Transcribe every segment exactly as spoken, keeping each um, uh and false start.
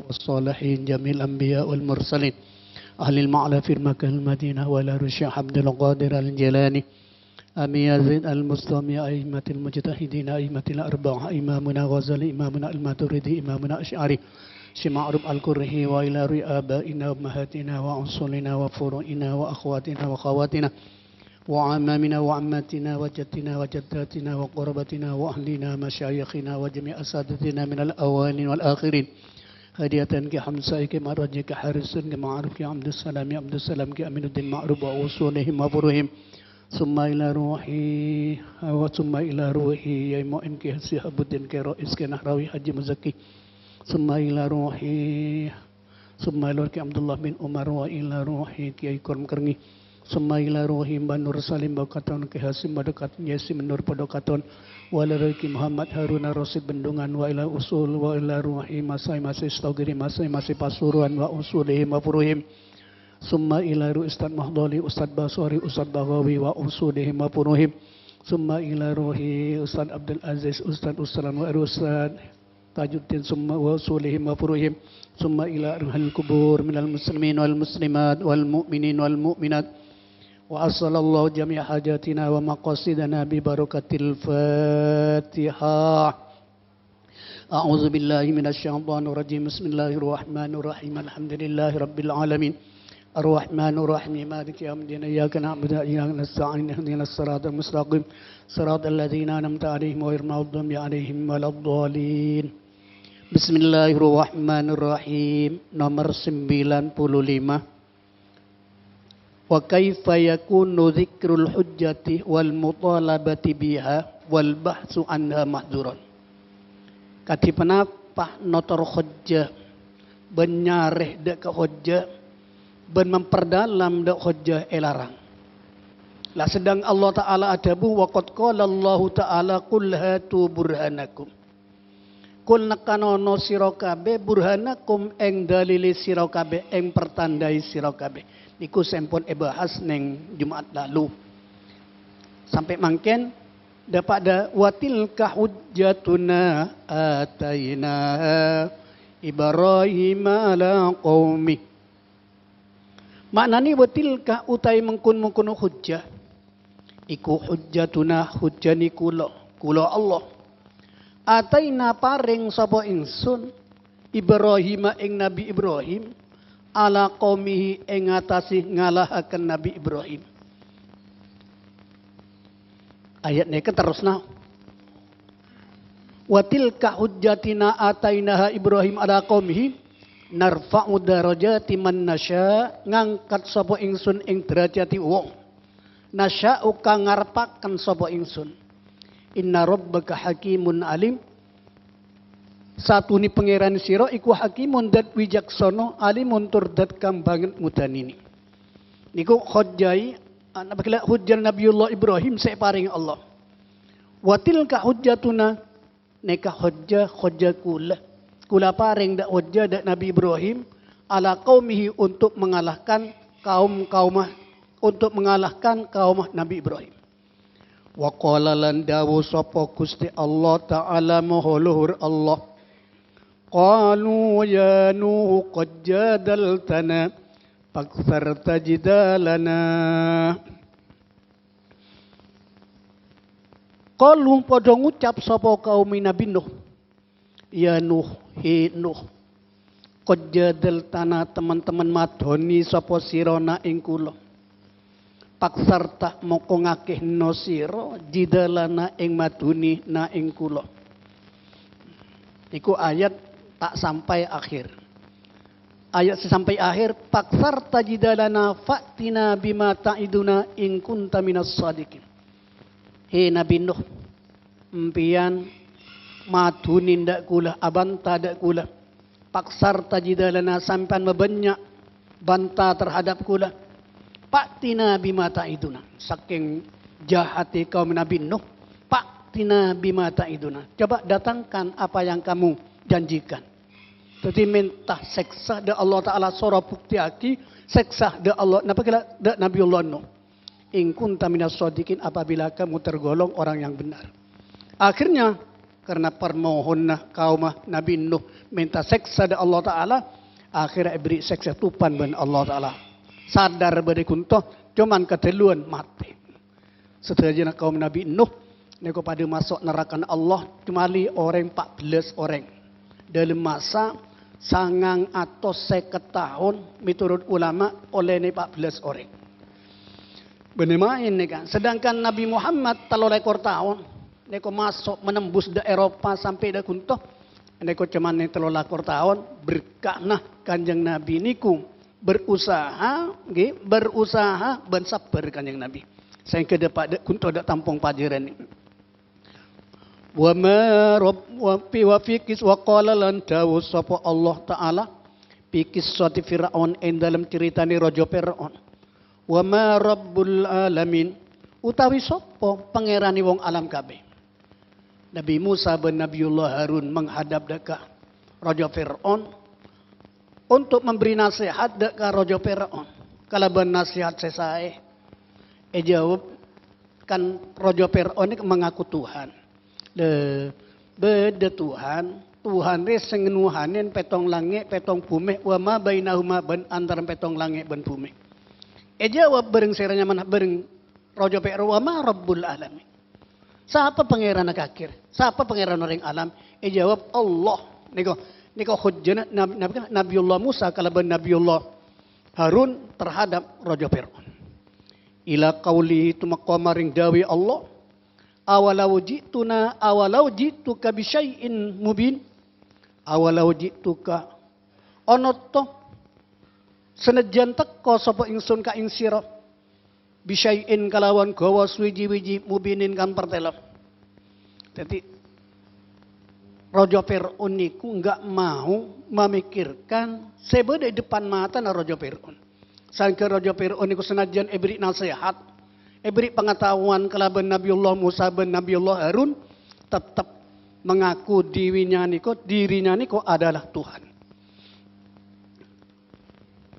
والصالحين، جميع الأنبياء والمرسلين، أهل المعرفة في مكة المدينة، وإلى روح الشيخ عبد القادر الجيلاني، أمير يزيد البسطامي، أئمة المجتهدين، أئمة الأربعة، إمامنا غزالي، إمامنا الماتريدي، إمامنا الأشعري، شيخ معروف الكرهي، وإلى روح آبائنا وأمهاتنا وأصولنا وفروعنا وأخواتنا وخواتنا وعمامنا وعماتنا وجدنا وجداتنا وقرابتنا وأهلنا مشايخنا وجميع أساتذتنا من الأولين والآخرين. هدية كي حمزة كي معرج كي حارس كي معروف كي عبد السلام كي عبد السلام كي أمين الدين معروف وأصولهم وفروعهم. ثم إلى روحي، ثم إلى روحي يا معين كي شهاب الدين كي رئيس كي نهروي حاجي مزكي. ثم إلى روحي، ثم إلى روحي عبد الله بن عمر، وإلى روحي كياي كرم كرني، ثم إلى روحي بن نور سليم بوكاتون كي حاسم بدوكاتون ياسم نور بدوكاتون، وإلى روحي محمد هارون رشيد بندونgan، وإلى أصول، وإلى روحي ماساي ماسي ستوغري ماساي ماسي باسوران وأصولهم وفروعهم. ثم إلى روحي أستاذ مهضلي، أستاذ بصري، أستاذ بغوي وأصولهم وفروعهم. ثم إلى روحي أستاذ عبد العزيز، أستاذ أسلم، وأستاذ تاج الدين، ثم وأصولهم وفروعهم، ثم إلى أرواح القبور من المسلمين والمسلمات والمؤمنين والمؤمنات. وأصل الله جميع حاجاتنا ومقاصدنا ببركة الفاتحة. أعوذ بالله من الشيطان الرجيم. بسم الله الرحمن الرحيم. الحمد لله رب العالمين. الرحمن الرحيم. مالك يوم الدين. إياك نعبد وإياك نستعين. اهدنا الصراط المستقيم. صراط الذين أنعمت عليهم غير المغضوب عليهم ولا الضالين. Bismillahirrahmanirrahim. Nomor sembilan puluh lima. Wa kaifa yakunu dzikrul hujjati wal mutalabati biha wal bahtsu anha mahdzuran. Kadhi ponapa notor hojjah, bân nyarè dâ' ka hojjah, bân memperdalam dâ' hojjah èlarang. La sedang Allah Ta'ala adhâbu, "Wa qad qala Allahu Ta'ala, 'Qul hatu burhanakum.'" Qul, nekanono sira kabeh, burhanakum, ing dalile sira kabeh, ing pertandai sira kabeh. Niku sampun èbahas neng Jumat lalu. Sampai mangken, dâpa' dâ-, "Wa tilka hujjatuna atainaha Ibrahima ala qaumi." Ma'nane, "Wa tilka," utawi mengkon-mengkono hujjah. Iku hujjatuna, hujjani kula, kula Allah. Ataina, pareng sapa ingsun, Ibrahima, ing Nabi Ibrahim, ala qaumihi, ing atase ngalahaken Nabi Ibrahim. Ayat nèka terrosna. "Wa tilka hujjatina atainaha Ibrahim ala qaumihi, narfa'u darajati man nasya," ngangkat sapa ingsun ing derajati wong. Nasya'u kang ngarepaken sapa ingsun. Inna rabbaka hakimun alim. Satune Pangeran sira iku hakimun, dat wicaksana, alimun, tur dat kang banget ngudanine. Niku hojjai, ana bagla hujjah Nabiullah Ibrahim se pareng Allah. "Wa tilka hujjatuna," neka hojjah, hojjah kula. Kula pareng da hojjah da Nabi Ibrahim ala qaumihi, untuk mengalahkan kaum-kaumah, untuk mengalahkan kaumah Nabi Ibrahim. Wa qala, lan dawuh sapa Gusti Allah Ta'ala Maha Luhur Allah, "Qalu ya Nuhu qad jadaltana faktsarta jidalana." Qalu, padha ngucap sapa kaume Nabi Nuh, "Ya Nuh, he Nuh, qad jadaltana, teman-teman madhoni sapa sira na ing kula. Faktsarta, moko ngakehno sira, jidalana, ing madhuni na ing kula." Iku ayat tak sampai akhir. Ayat se sampai akhir, "Faktsarta jidalana fa'tina bima ta'iduna in kunta minas shadiqin." He Nabi Nuh, empiyan madhuni ndak kula, abanta ndak kula. "Faktsarta jidalana, sampeyan mabannya' banta terhadap kula. Fa'tina bima ta'iduna." Saking jahate kaum Nabi Nuh, "Fa'tina bima ta'iduna." Coba datangkan apa yang kamu janjikan. Jadi minta seksa da Allah Ta'ala, soro buktiyagi seksa da Allah. Napa kira da Nabiullah Nuh? "In kunta minas shadiqin," apabila kamu tergolong orang yang benar. Akhirnya, karena permohonan kaum Nabi Nuh, mènta sèksa dâ' Allah Ta'ala, akhèrra èbèrri' sèksa topan bân Allah Ta'ala. Sadar bâdâ è ghunto, coma kadâluwân matè. Sadhâjâna kaum Nabbhi Nuh nèko padâ maso' narakana Allah, kecuali orèng pa' bellâs orèng. Dâlem masa sangang atos sèket taon, mètorot ulama, ollèna pa' bellâs orèng. Bânnè maèn nèka. Sedangkan Nabbhi Muhammad tello lèkor taon, nèko maso' menembus dâ' Eropa sampè' dâ' ghunto, nèko coma tello lèkor taon, berkahna Kanjeng Nabbhi nèko berusaha, ngghi, berusaha bân sabbhâr Kanjeng Nabbhi. Sehingga dâpa' dâ' ghunto dâ' tampong pajhârân. Wa ma rabb-, wa fi, wa fi qis-, wa qala lan dâbu sapa Allah Ta'ala, fi qissati Fir'aun, è dâlem caritana Raja Fir'aun. "Wa ma rabbul alamin," utawi sapa Pangèrana wong alam kabèh? Nabbhi Musa bân Nabbiyullah Harun menghadap dâ' ka Raja Fir'aun untuk memberi nasihat dâ' ka Raja Fir'aun kalabân nasihat sè saè. Èjâwâb kan Raja Fir'aun nèko mangaku Tuhan. Lè, bâdâ Tuhan, Tuhan rè sè nganohanè pètto langngè', pètto bhumè, wa ma bainahuma bân antarana pètto langngè' bân bhumè. Èjâwâb bhâreng sè ranyamana bhâreng Raja Fir'aun, "Wa ma rabbul alamin?" Sapa Pangèranna kakè? Sapa Pangèran orèng alam? Èjâwâb, "Allah." Nèko, nèko hujjana Nab-, Nab-, Nabbiyullah Musa kalabân Nabbiyullah Harun terhadap Raja Fir'aun. Ila qaulihi, tumeka marèng dâbuna Allah, "Awalau ji'tuna, awalau ji'tuka bisyai'in mubin?" Awalau ji'tuka, ono to, sanajjân teka sapa ingsun ka ing sira, bisyai'in kalawan gawa suwiji-wiji mubinin kang pertela. Dâddhi, Raja Fir'aun niku enggak mau memikirkan sè bâdâ è depan matana Raja Fir'aun. Saèngghâ Raja Fir'aun niku sanajjân èbèrri' nasehat, èbèrri' pangataowan kalabân Nabiullah Musa bân Nabiullah Harun, tettep mengaku dirinya niku, dirinya niku adalah Tuhan.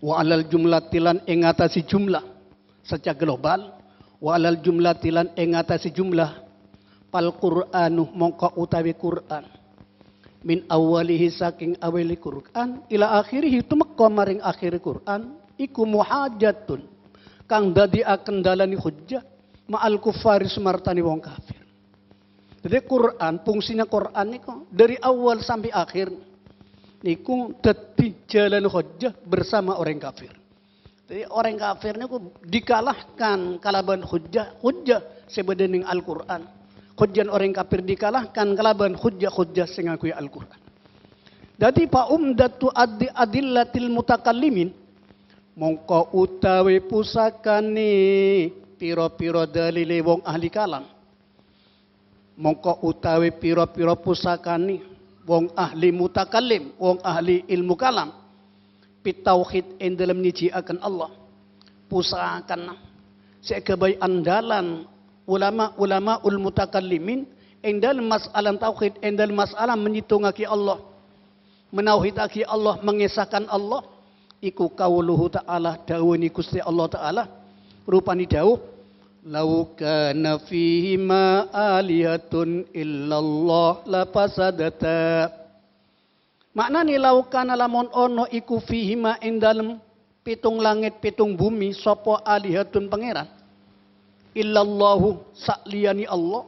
Wa alal jumlati lan ing atase jumlah secara global, wa alal jumlati lan ing atase jumlah, fal Qur'anu mongko utawi Qur'an, min awwalihi saking awale Qur'an, ila akhirihi tumeka maring akhire Qur'an, iku muhajjatun kang daddiaken dalane hujjah, ma'al kuffari sumartane wong kafir. Jadi Quran, fungsina Quran niku dari awal sampai akhir niku daddi jalan hujjah bersama orang kafir. Jadi orang kafir niku dikalahkan kalaban hujjah-hujjah sing badha ning Al-Qur'an. Hujjah orang kafir dikalahkan kalaban hujjah-hujjah sing ngakuy Al-Qur'an. Dadi fa umdatu addi adillatil mutakallimin, mongko utawi pusakane pira-pira dalile wong ahli kalam. Mongko utawi pira-pira pusakane wong ahli mutakallim, wong ahli ilmu kalam, pitauhid ing dalem nyijjiaken Allah. Pusakana se gabai andalan ulama-ulamaul mutakallimin ing dalem masalah tauhid, ing dalem masalah menyitungagi Allah. Menauhidagi Allah, mengesahkan Allah, iku qauluhu ta'ala, dawuhne Guste Allah Ta'ala, rupane dawuh, "Lau kana fihima alihatun illallah lafasadata." Maknane, "Lau kana, lamun ono iku fihima ing dalem pitung langet pitung bumi sapa alihatun pangeran, illallahu, saliyane Allah,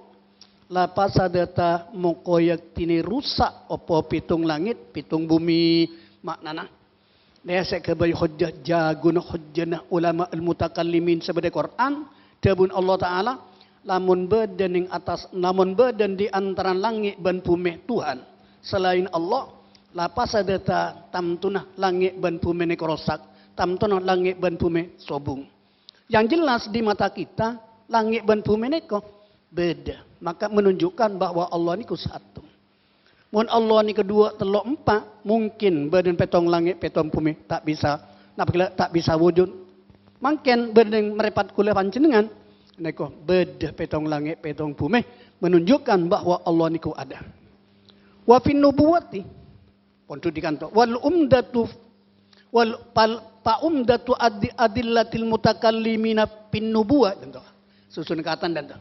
lafasadata, mongko yaktine rusak apa pitung langet pitung bumi." Maknana, ne se gabai hujjah, jaguna hujjana ulama al-mutakallimin sabada Quran, dawuhna Allah Ta'ala, lamun badha ning atas, lamun badha di antara lange' ban bume Tuhan selain Allah, lafasadata, tamtuna lange' ban bume neka rosak, tamtuna lange' ban bume sobung. Yang jelas di mata kita, lange' ban bume neka beda, maka menunjukkan bahwa Allah niku satu. Mon Allah niku dua, tello, empat, mungkin badha pettong lange', pettong bume tak bisa, napa kala tak bisa wujud. Mangken badha mrepat kula panjenengan, neka badha pettong lange', pettong bume, menunjukkan bahwa Allah niku ada. Wa fin nubuwati, pon dudi kanto. Wal umdatu, wal pal, fa umdatu adi-, adillatil mutakallimina fin nubuwah, kanto. Susun katan dan to.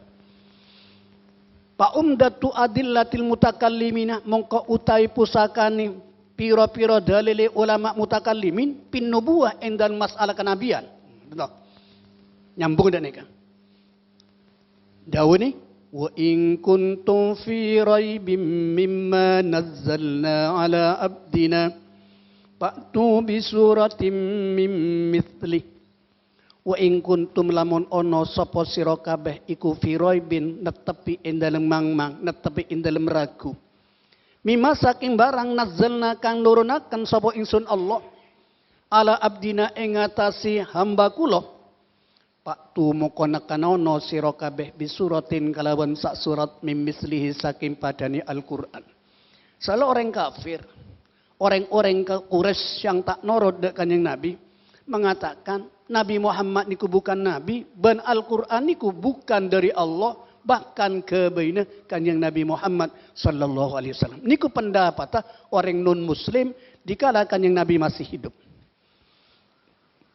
Fa umdatu adillatil mutakallimina, mongko utawi pusakane pira-pira dalile ulama mutakallimin fin nubuwah è dâlem masalah kanabiyân. Betul. Nyambung dâ' nèka. Dâwâna, "Wa in kuntum fi raibim mimma nazzalna ala abdina, fa'tu bi suratin min mitslih." "Wa in kuntum, lamon ana sapa sira kabeh iku fi raibin, nettebbi è dâlem mangmang, nettebbi è dâlem ragu. Mimma, sakèng bhârâng nazzalna kang nurunaken sapa ingsun Allah, ala abdina ing atase hamba kula. Fa'tu moko nekkanana sira kabeh bi suratin kalawan sak surat min mislihi sakèng padhâna Al-Qur'an." Sala orèng kafir, orèng-orèng ka-, Quraisy yang ta' norot dâ' Kanjeng Nabi, mengatakan Nabi Muhammad niku bukan nabi, bân Al-Qur'an niku bukan dâri Allah, bahkan ghâbâyna Kanjeng Nabi Muhammad sallallahu alaihi wasallam. Niku pendapatta orèng non-muslim dikala Kanjeng Nabi masih hidup.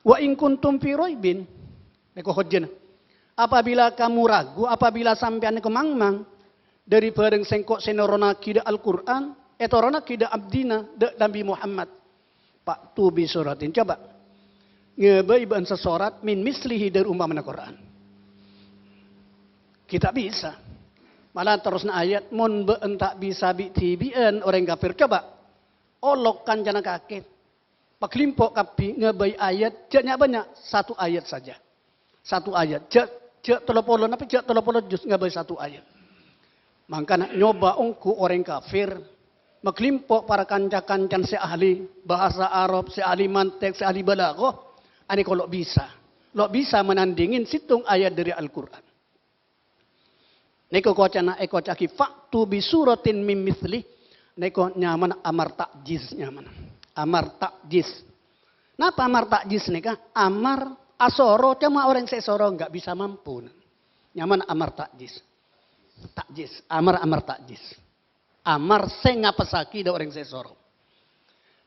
"Wa in kuntum fi raibin," nèko hojjana. Apabila kamu ragu, apabila sampèyan nèko mangmang dâri bhârâng sèngko' sè noronaghi dâ' Al-Qur'an, ètoronaghi dâ' abdina, dâ' Nabi Muhammad, "fa'tu bi suratin." Coba, ngabâi bâ'ân sasorat min mislihi dâri umpamana Qur'an. Kita bisa. Malah terrosna ayat, "Mon bâ'ân ta' bisa bi'-dhibi'ân orèng kafir, coba olok kancana kakè." Paglimpok kabbhi ngabâi ayat, jhâ' nya'-bânnya', satu ayat saja. Satu ayat. Jhâ', jhâ' tello polo, napa jhâ' tello polo juz ngabâi satu ayat. Mangkana nyoba ongghu orèng kafir, maglimpok para kanca-kancan sè ahli bahasa Arab, sè ahli mantek, sè ahli balaghah, anèko lo' bisa. Lo' bisa manandingin sèttong ayat dâri Al-Qur'an. Nèko kocana èkoca'aghi, "Fa'tu bi suratin min mitsli." Nèko nyamana amar ta'jiz nyamana. Amar ta'jiz. Napa amar ta'jiz nèka? Amar asoro, cuma orèng sè èsoro enggak bisa mampu. Nyamana amar ta'jiz. Ta'jiz. Amar, amar ta'jiz. Amar sè ngapessaghi dâ' orèng sè èsoro.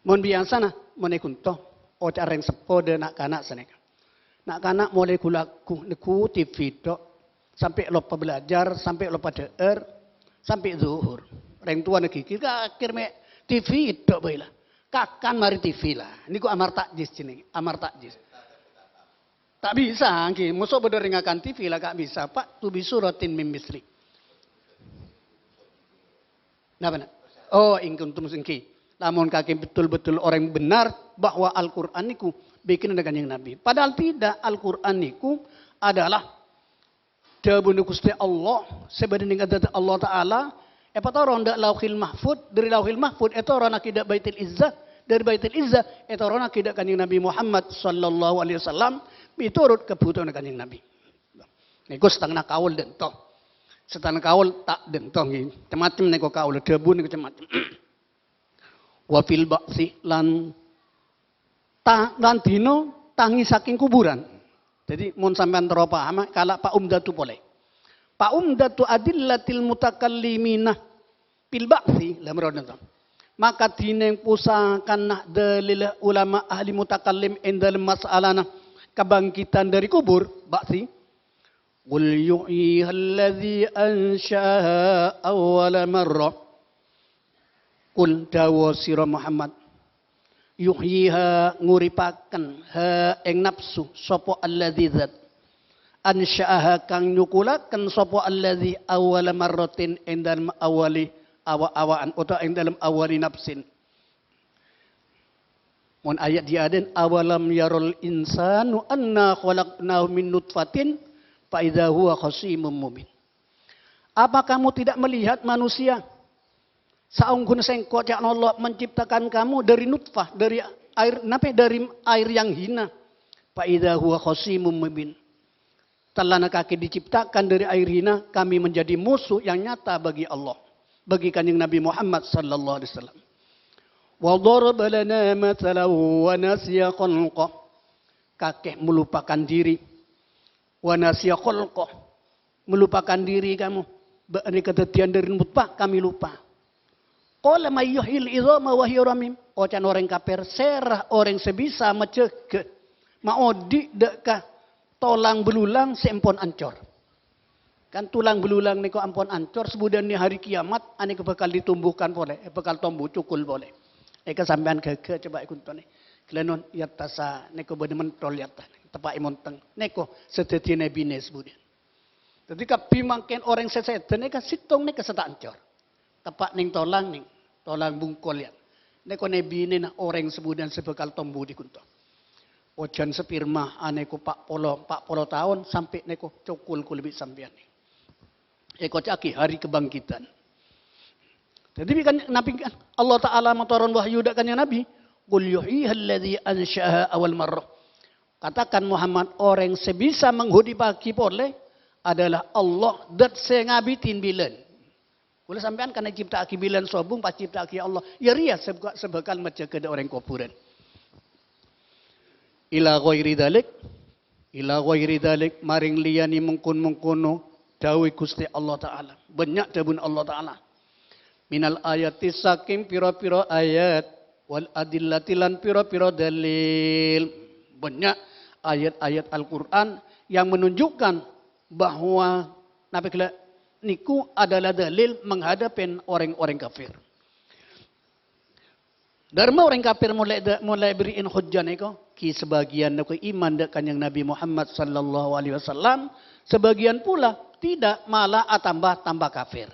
Mon biyasana, mon è ghunto, oca' rèng seppo dâ' na'-kana' sanèka. Na'-kana' molaè ghu-lagghu, neggu' T V tok, sampè' loppa belajar, sampè' loppa dhâ'âr, sampè' zuhur. Rèng towana ghighir, kakèr mè' T V tok bhâi la. Kakan marè T V la. Niku amar ta'jiz jenenge, amar ta'jiz. Ta' bisa, ngghi. Mosok bâdâ rèng ngakan T V la, ta' bisa. Fa'tu bi suratin min mitsli. Napa, na'? Oh, in kuntum, sènggi. Lamon kakè betul-betul orèng benar bahwa Al-Qur'an niku bikinan Kanjeng Nabi. Padahal tidak, Al-Qur'an niku adalah dhâbuna Ghustè Allah, sè bâdâ neng adhâddhâ Allah Ta'ala, èpatoron dâ' Lauhil Mahfud, dâri Lauhil Mahfud ètoronaghi dâ' Baitul Izzah, dâri Baitul Izzah ètoronaghi dâ' Kanjeng Nabi Muhammad sallallahu alaihi wasallam, miturut kabhutowanna Kanjeng Nabi. Nèko satengnga kaul dânto. Satengnga kaul ta' dânto, ngghi. Cem-macem nèko kaul, dhâbu nèko cem-macem. "Wa fil ba'tsi," lan ta-, lan dina tangi saking kuburan. Jadi, mon sampèyan terro paham, kala' Pak Umdatu polè. Pak Umdatu adillatil mutakallimina fil ba'tsi, la mèro dânto. Maka dhinèng pusakana dalil ulama ahli mutakallim è dâlem masalana kabangkitan dâri kubur, ba'tsi. "Qul yuhyiha alladzi ansha'aha awwala marrah." Qul, dhâbuna sira Muhammad, "Yuhyiha," nguripaken, "ha," ing napsu, "sapa alladzi dzat, ansha'aha," kang nyukulaken, "sapa alladzi awwala marratin," ing dâlem awali awa-awaan, otabâ ing dâlem awali nafsin. Mon ayat dhi' adhin, "Awalam yarol insanu anna khalaqnahu min nutfatin fa idza huwa khasimun mubin." Apa kamu tidak melihat manusia? Saongghuna sengko' ca'na Allah menciptakan kamu dari nutfah, dari air, napa? Dari air yang hina. Fa idza huwa khasimun mubin. Tellana kakè diciptakan dari air hina, kami menjadi musuh yang nyata bagi Allah, bagi Kanjeng Nabi Muhammad sallallahu alaihi wasallam. "Wa daraba lana matsalan wa nasiya khalqah." Kakè melupakan diri. "Wa nasiya khalqah." Melupakan diri kamu. Bâ'na kadhâddhiyân dari nutfah, kami lupa. "Qala may yuhyil idhama wa hiya ramim." Oca'na orèng kafir, "Sèra orèng sè bisa majâgâ, maodhi' dâ' ka tolang belulang sè ampon ancor?" Kan tolang belulang nèko ampon ancor, sabudhân è hari kiamat, anèko bhâkal ditumbuhkan polè, eh, bhâkal tombu cokol polè. Èka sampèyan ghâghâ coba èkontone. Ghellâ' non yattasa nèko bâdâ mentol yatta. Teppa' è montèng. Nèko sè dhâddhiyâ nabbhina sabuddhiyân. Dhâddhi kabbhi mangkèn orèng sè sèdhâ nèka sèttong nèka sè ta' ancor. Teppa' neng tolang neng, tolang bungkol ya. Nèko nabbhina orèng sabuddhiyân sè bhâkal tombu dhi ghunto. Ojhân sperma anèko pa' polo, pa' polo taon sampè' nèko cokol kulâ bi' sampèyan. Èkoca'aghi hari kebangkitan. Dhâddhi bi' kan Nabi kan Allah Ta'ala matoron wahyu dâ' Kanjeng Nabi, "Qul yuhyiha alladzi ansya'aha awwal marrah." Katakan Muhammad, orèng sè bisa manghodhippaghi polè adalah Allah, dhât sè ngabidhi bilân. Kulâ sampèyan kan ècipta'aghi bilân sobung, pas cipta'aghi Allah. Ya rèya sè bhâ-, sè bhâkal majâgâ dâ' orèng kobhurân. Ila ghairi dzalik, ila ghairi dzalik, maring liyane mengkon-mengkono, dhâbu Guste Allah Ta'ala. Bannya' dhâbuna Allah Ta'ala. Minal ayati, saking pira-pira ayat, wal adillati, lan pira-pira dalil. Bannya' ayat-ayat Al-Qur'an yang menunjukkan bahwa napa ghellâ' niku adalah dalil menghadapi orang-orang kafir. Dârâmma orèng kafir molaè dâ-, molaè bherri'in hujjah nèko, ghi' sabâgiyân nèko iman dâ' Kanjeng Nabi Muhammad sallallahu alaihi wasallam, sabâgiyân pula tidak, malah atamba-tamba kafir.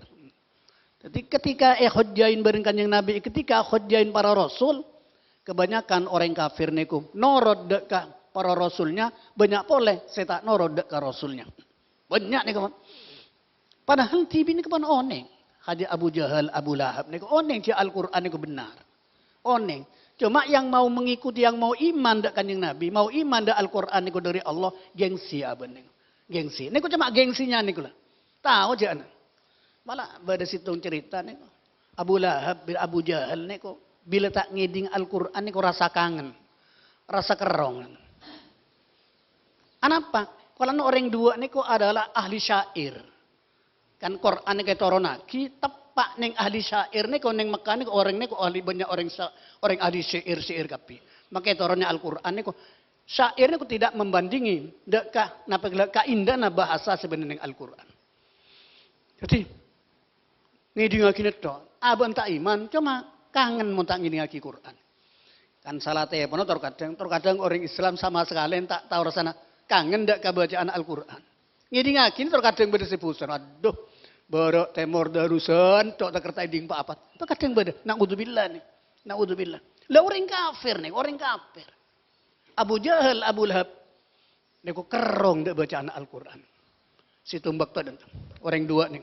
Dhâddhi, ketika èhojjâin bâreng Kanjeng Nabi, ketika èhojjâin para rasul, kebanyakan orèng kafir nèko norot dâ' ka para rasulnya, bannya' polè sè ta' norot dâ' ka rasulnya. Bannya' nèko. Padahal dhibi' nèko pon onèng. Hajâ Abu Jahal, Abu Lahab nèko onèng jâ' Al-Qur'an nèko bhendhâr. Onèng. Cuma yang mau mengikuti, yang mau iman dâ' Kanjeng Nabi, mau iman dâ' Al-Qur'an nèko dâri Allah, gengsi abâ' nèko. Gengsi. Nèko cuma gengsinya nèko la. Tao jâ'na. Mala bâdâ sèttong carèta nèko. Abu Lahab, Abu Jahal nèko, bilâ ta' ngèdhing Al-Qur'an nèko rassa kangen, rassa kerrong. Anapa? Polana orèng duwâ' nèko adalah ahli syair. Kan Qur'an nèko ètoronnaghi teppa' neng ahli syair nèko, neng Mekkah nèko orèng nèko ahli, bannya' orèng sa-, orèng ahli syair-syair kabbhi. Maka ètoronè Al-Qur'an nèko, syair nèko tidak membandingi dâ' ka, napa ghellâ' kaindâna bahasa sè bâdâ neng Al-Qur'an. Dhâddhi, ngèdhingngaghi nèko. Abâ' ta' iman, coma kangen mon ta' ngèdhingngaghi Qur'an. Kan salatèpon tor kadhâng, tor kadhâng orèng Islam sama sakalè ta' tao rassana kangen dâ' kabâca'an Al-Qur'an. Ngèdhingngaghi tor kadhâng bâdâ sè bhusen, "Adduh, bârâ' tèmor Darusan, cok taker ta' èdhing pa-apa." Tor kadhâng bâdâ, naudzubillah nè. Naudzubillah. La orèng kafir nè, orèng kafir. Abu Jahal, Abu Lahab. Nèko kerrong dâ' bâca'anna Al-Qur'an. Sèttong bâkto dâ' orèng duwâ' nè.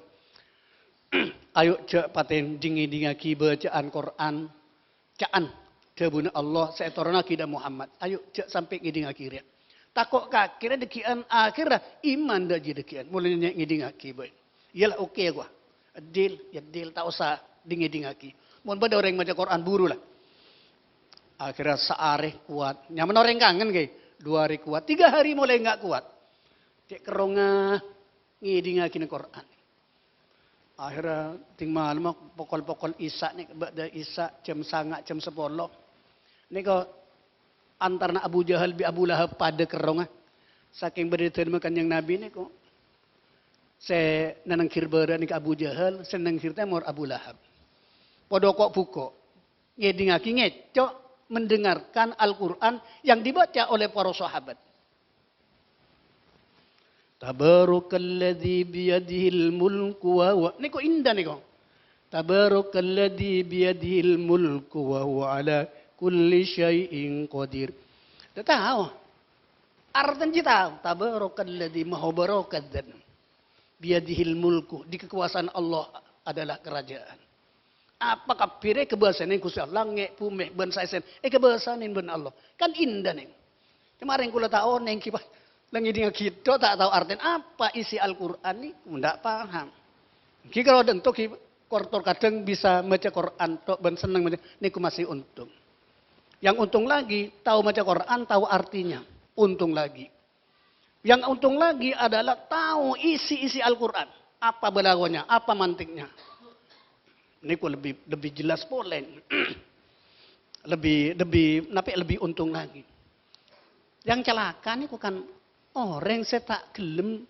Ayo jâ' patè dhing-ngèdhingngaghi bâca'an Qur'an. Ca'an dhâbuna Allah sè ètoronnaghi dâ' Muhammad. Ayo jâ' sampè' ngèdhingngaghi rèya. Tako' kakèrra dhâggi'ân akhèrra iman dâ' jiyâ dhâggi'ân. Molaè ngèdhingngaghi bhâi. Iyâ la, oke, gua. Adil, ya adil, ta' osa dhing-ngèdhingngaghi. Mon bâdâ orèng maca Qur'an buru la. Akhirnya saarè kowat. Nyamana orèng kangen, ghi. Dua hari kowat. Tiga hari mulai enggak kuat. Cè' kerrongnga ngèdhingngaghi Qur'an. Akhirnya dhing malem pokol-pokol Isya nè, bâdâ Isya jam sanga', jam sapolo. Nèko antarana Abu Jahal bi' Abu Lahab padâ kerrongnga. Sakèng bâdâ dâlem Kanjeng Nabi nèko. Sè nènggir bârâ' nèka Abu Jahal, sè nènggir tèmor Abu Lahab. Padâ ko'-bhuko'. Ngèdhingngaghi ngèco' mendengarkan Al-Qur'an yang dibaca oleh para sahabat. Tabarakalladzi biyadihil mulku wa huwa. Nèko indah nèko. Tabarakalladzi biyadihil mulku wa huwa ala kulli syai'in qadir. Dâ' tao. Artèna jiyâ tao. Tabarakalladzi maha bârâkat dzat. Biyadihil mulku. Di kekuasaan Allah adalah kerajaan. Apa kabbhi rè èkabâsanè Ghustè Allah, langngè', bhumè, bân saèssèna èkabâsanè bân Allah. Kan indah, nèng. Coma rèng kaulâ ta' onèng, ghi, Pak. La ngèdhingngaghi tok ta' tao artèna apa isi Al-Qur'an nèko, ndak paham. Ghi kalau dânto ghi kor-, tor kadhâng bisa maca Qur'an tok bân senneng maca, nèko masih untung. Yang untung lagi, tahu maca Qur'an, tahu artinya. Untung lagi. Yang untung lagi adalah tahu isi-isi Al-Qur'an. Apa balaghona, apa mantiknya. Nèko lebih, lebih jelas polè. Lebih, lebih, napa lebih untung lagi. Yang celaka nèko kan orèng sè ta' ghellem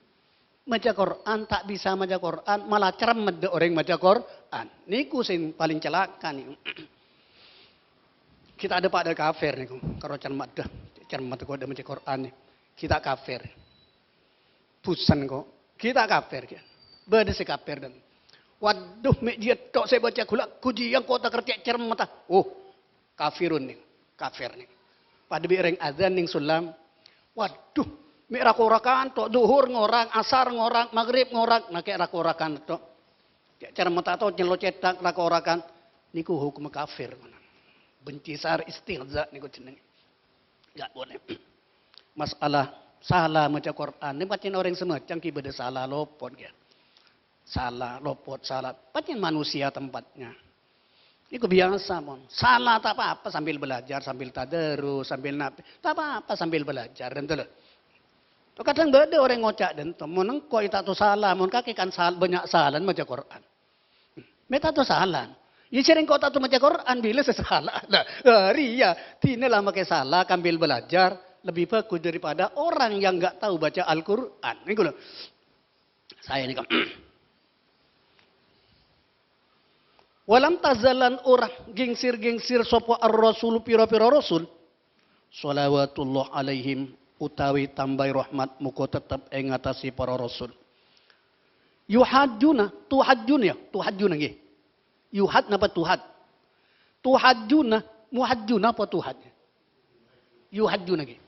maca Qur'an, ta' bisa maca Qur'an, malah cermet dâ' orèng maca Qur'an. Nèko sè paling celaka nèko. Kita ada pada kafir niku, karo cermat dah, cermat kok ada maca Quran nih. Kita kafir. Busen kok. Kita kafir, ya. Bâdâ sè kafir dan, "Waduh, mè' jiyâ tok sè baca ghulâ, ghu jiyâ kok ta' kercè' cermat, ah." Oh, kafirun nih, kafir nih. Padâ bi' rèng adzan ning Sullam. "Waduh, mè' rako-rakan tok, Zuhur ngorang, Asar ngorang, Maghrib ngorang, nah kè' rako-rakan tok. Kè' cermat tok, nyello cètak rako-rakan." Niku hukum kafir. Benci sar istihza niku jenenge. Nggak boleh. Masalah sala maca Quran, ini pancen orèng semacam ki bâdâ sala lopot, ya. Sala lopot, sala. Pancen manusia tempatnya. Niku biasa, mon. Sala ta' apa-apa sambil belajar, sambil tadarus, sambil nabi. Ta' apa-apa sambil belajar, dan tuh. Kadang bâdâ orèng ngoca' dan tuh, "Mon engko' ta' to sala, mon kakè kan sal-, banyak salan maca Quran." Mè' ta' to sala. Ya, sèrèng kok ta' to maca Quran, bilâ sè sala. Lah, eh, rèya, dinah la makè sala, sambil belajar, lebih bagus daripada orang yang nggak tahu baca Al-Quran. Niku lho. Saya ini kan. Walam tazalan ora gingsir-gingsir sapa ar-rasul pira-pira rasul. Shalawatullah alaihim utawi tambahi rahmat muga tetep ing atase para rasul. Yuhajjuna, tuhajjun ya, tuhajjuna nggih. Yuhad napa tuhad? Tuhajjuna, muhajjuna apa tuhad? Yuhajjuna nggih.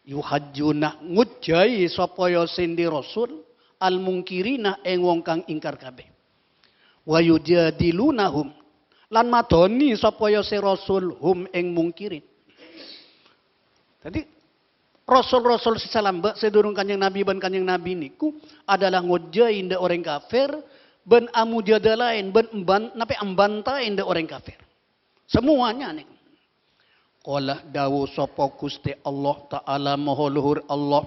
Yuhajjuna ngujjai sapa ya sende rasul al-mungkirina ing wong kang ingkar kabeh. Wa yujadilunahum, lan madoni sapa ya se rasul hum ing mungkirin. Dadi, rasul-rasul se salamba' se durung Kanjeng Nabi ban Kanjeng Nabi niku adalah ngojai ndak oreng kafir, ban amujadalain, ban emban-, nape ambantain ndak oreng kafir. Semuanya niku. Qala dawu sapa Guste Allah Ta'ala Maha Luhur Allah,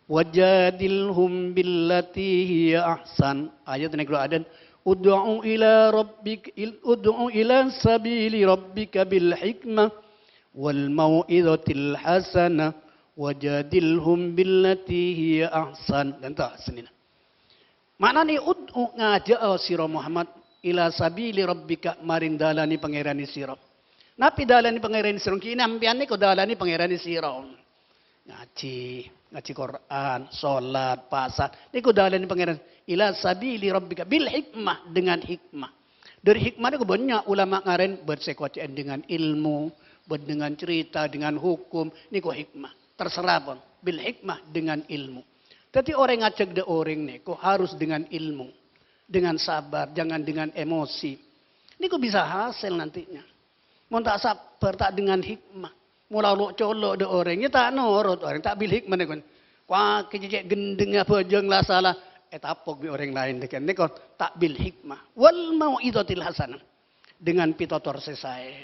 "Wajadilhum billati hiya ahsan." Ayat niku adan, "Ud'u ila rabbik-, il-, ud'u ila sabili rabbika bil hikmah wal mau'izatil hasanah, wajadilhum billati hiya ahsan." Dan ta' senina. Ma'nane ud'u, ngaja'a sira Muhammad, ila sabili rabbika, maring dalane pangerane sira. Napi dalane pangerane sira? Kina ampeyan niku dalane pangerane sira. Ngaji, ngaji Quran, salat, puasa. Niku dalane pangeran. Ila sabili rabbika bil hikmah, dengan hikmah. Dari hikmah niku banyak ulama ngaren, bersekocen dengan ilmu, dengan cerita, dengan hukum. Niku hikmah. Terserah pun. Bil hikmah, dengan ilmu. Jadi orang ngajak de orang niku harus dengan ilmu, dengan sabar, jangan dengan emosi. Niku bisa hasil nantinya. Mon ta' sabbhâr, ta' dengan hikmah. Mola lo'-colo' de oreng, ya ta' norot oreng, ta' bil hikmah niku. Wah, kececek gendeng abhâjâng la sala, etapok bi' oreng laen deken. Niku ta' bil hikmah. Wal mau'izatil hasanah. Dengan pitotor se sae.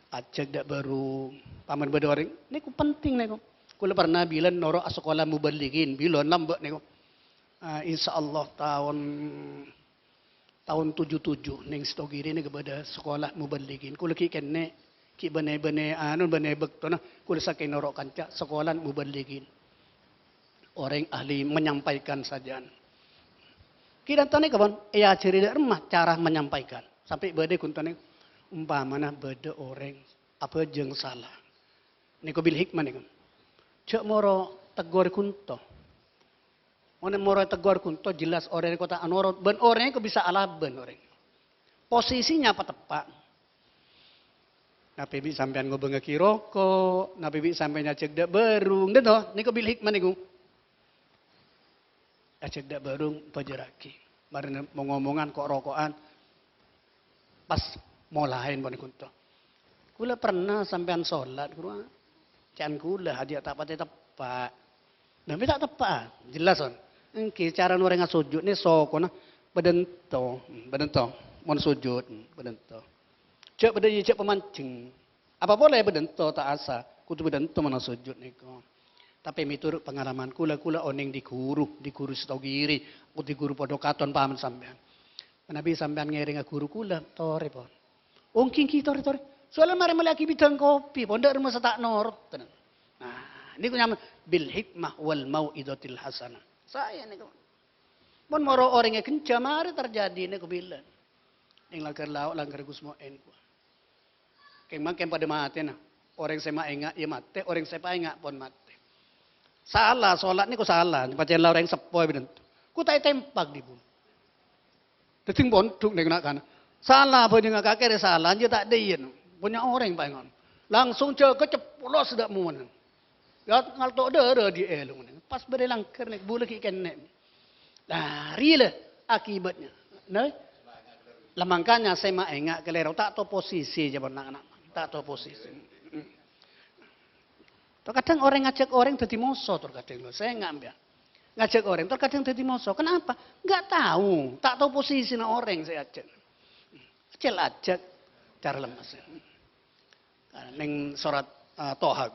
Ajak dak baru. Paman bâdâ oreng, niku penting niku. Kula pernah bilân noro' sekolah mubalighin, bilân lambâ' niku. Ah, insya Allah taon taon tujuh tujuh neng Sitogiri neng bâdâ sekolah mubalighin. Kula gi' kenne', gi' bâne-bâne anu bâne bâktona kula sakèng noro' kanca sekolah mubalighin. Oreng ahli menyampaikan sajân. Gi' dântone kapan? Èajhâri dâ' remma cara menyampaikan. Sampai bâdâ kuntone umpamana bâdâ oreng abhâjâng sala. Niku bil hikmah niku. Jhâ' moro tegur kunto. Mon moro tegur kunto jelas oreng kota anorot. Bân oreng kok bisa alabân oreng. Posisinya apa tepa'? Napi bi' sampeyan ngobângngagi roko', napi bi' sampeyan ajak dâ' bârung, dâ' to? Niku bil hikmah niku. Ajak dâ' bârung, pajârraghi. Marèna mongomongan ko'-roko'an, pas molaè pon kunto. Kula pernah sampeyan solat, kula, can kula hadiah ta' patè teppa'. Nah, me' ta' teppa', jelas, on. Enggi, cara orèng asojud nè sokona bâdânto, hmm, bâdânto. Mon sojud, hmm, bâdânto. Jhâ' bâdâ, jhâ' pamanjheng. Apa polè bâdânto ta' asa, kodhu bâdânto mon asojud nèko. Tapè miturut pengalaman kula, kula onèng di guru, di guru Sitogiri, di guru padâ katon paman sampeyan. Manabi sampeyan ngèrènga guru kula, torè, pon. Ongking ki torè-torè. Soalnya marè mellèyaghi bidang kopi, pon dâ' remma sè ta' norot. Tenang. Nah, niku nyama bil hikmah wal mau'izatil hasanah. Saya niku. Mon moro orèngnga ghânja, marè terjadi niku bilân. Ning langghâr lao', langghâr Gus Moen. Kèng-mangkèng padâ matèna. Orèng sè maènga' ya matè, orèng sè paènga' pon matè. Sala, solat nèko sala, pacella orèng seppo bhâdhân. Ku ta' ètempak dhi-budhi. Dhâddhi pondhuk nèko na'-kana'. Sala bhâdhângnga kakè rè sala, jâ ta' dhâiyân. Bânnya' orèng paènga'. Langsung jâgâ ceplos dâ' mowana. Ya ngalto' dârâ dhi' èlong. Pas bâdâ langghâr nèko, bulâ ghi' kènè'. Lari lè akibatnya. Nah, la mangkana sè maènga' kalèro, ta' tao posisi jâ pon na'-kana'. Ta' tao posisi. Terkadang orèng ngajhâk orèng dhâddhi moso, terkadang lho. Sènga' empèyan. Ngajhâk orèng terkadang dhâddhi moso. Kenapa? Nggak tahu. Ta' tao posisina orèng sè ajhâk. Ajhâk-ajhâk cara lemes. Neng sorat, eh, Toha.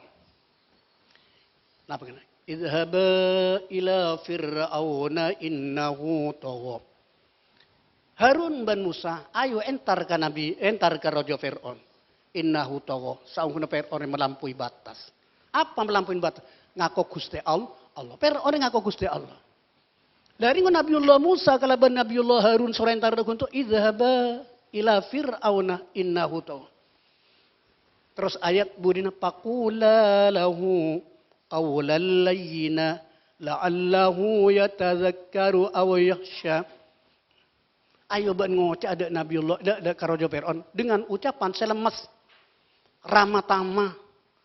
Napa kèna? "Idhhaba ila Fir'auna innahu tagha." Harun bân Musa, ayo entar ka Nabi, entar ka Raja Fir'aun. "Innahu tagha." Saongghuna Fir'aun malampaui batas. Apa malampaui batas? Ngako Ghustè Al-, Allah. Fir'aun ngako Ghustè Allah. Lha, rèng Nabiyullah Musa kalabân Nabiyullah Harun soro entar ghunto, "Idhhaba ila Fir'auna innahu tagha." Terros ayat budina, "Faqula lahu qawlan layyina la'allahu yatadzakkaru aw yakhsha." Ayo bâ'na ngoca' dâ' Nabiyullah, dâ', dâ' ka Raja Fir'aun dengan ucapan sè lemmes, rama-tama,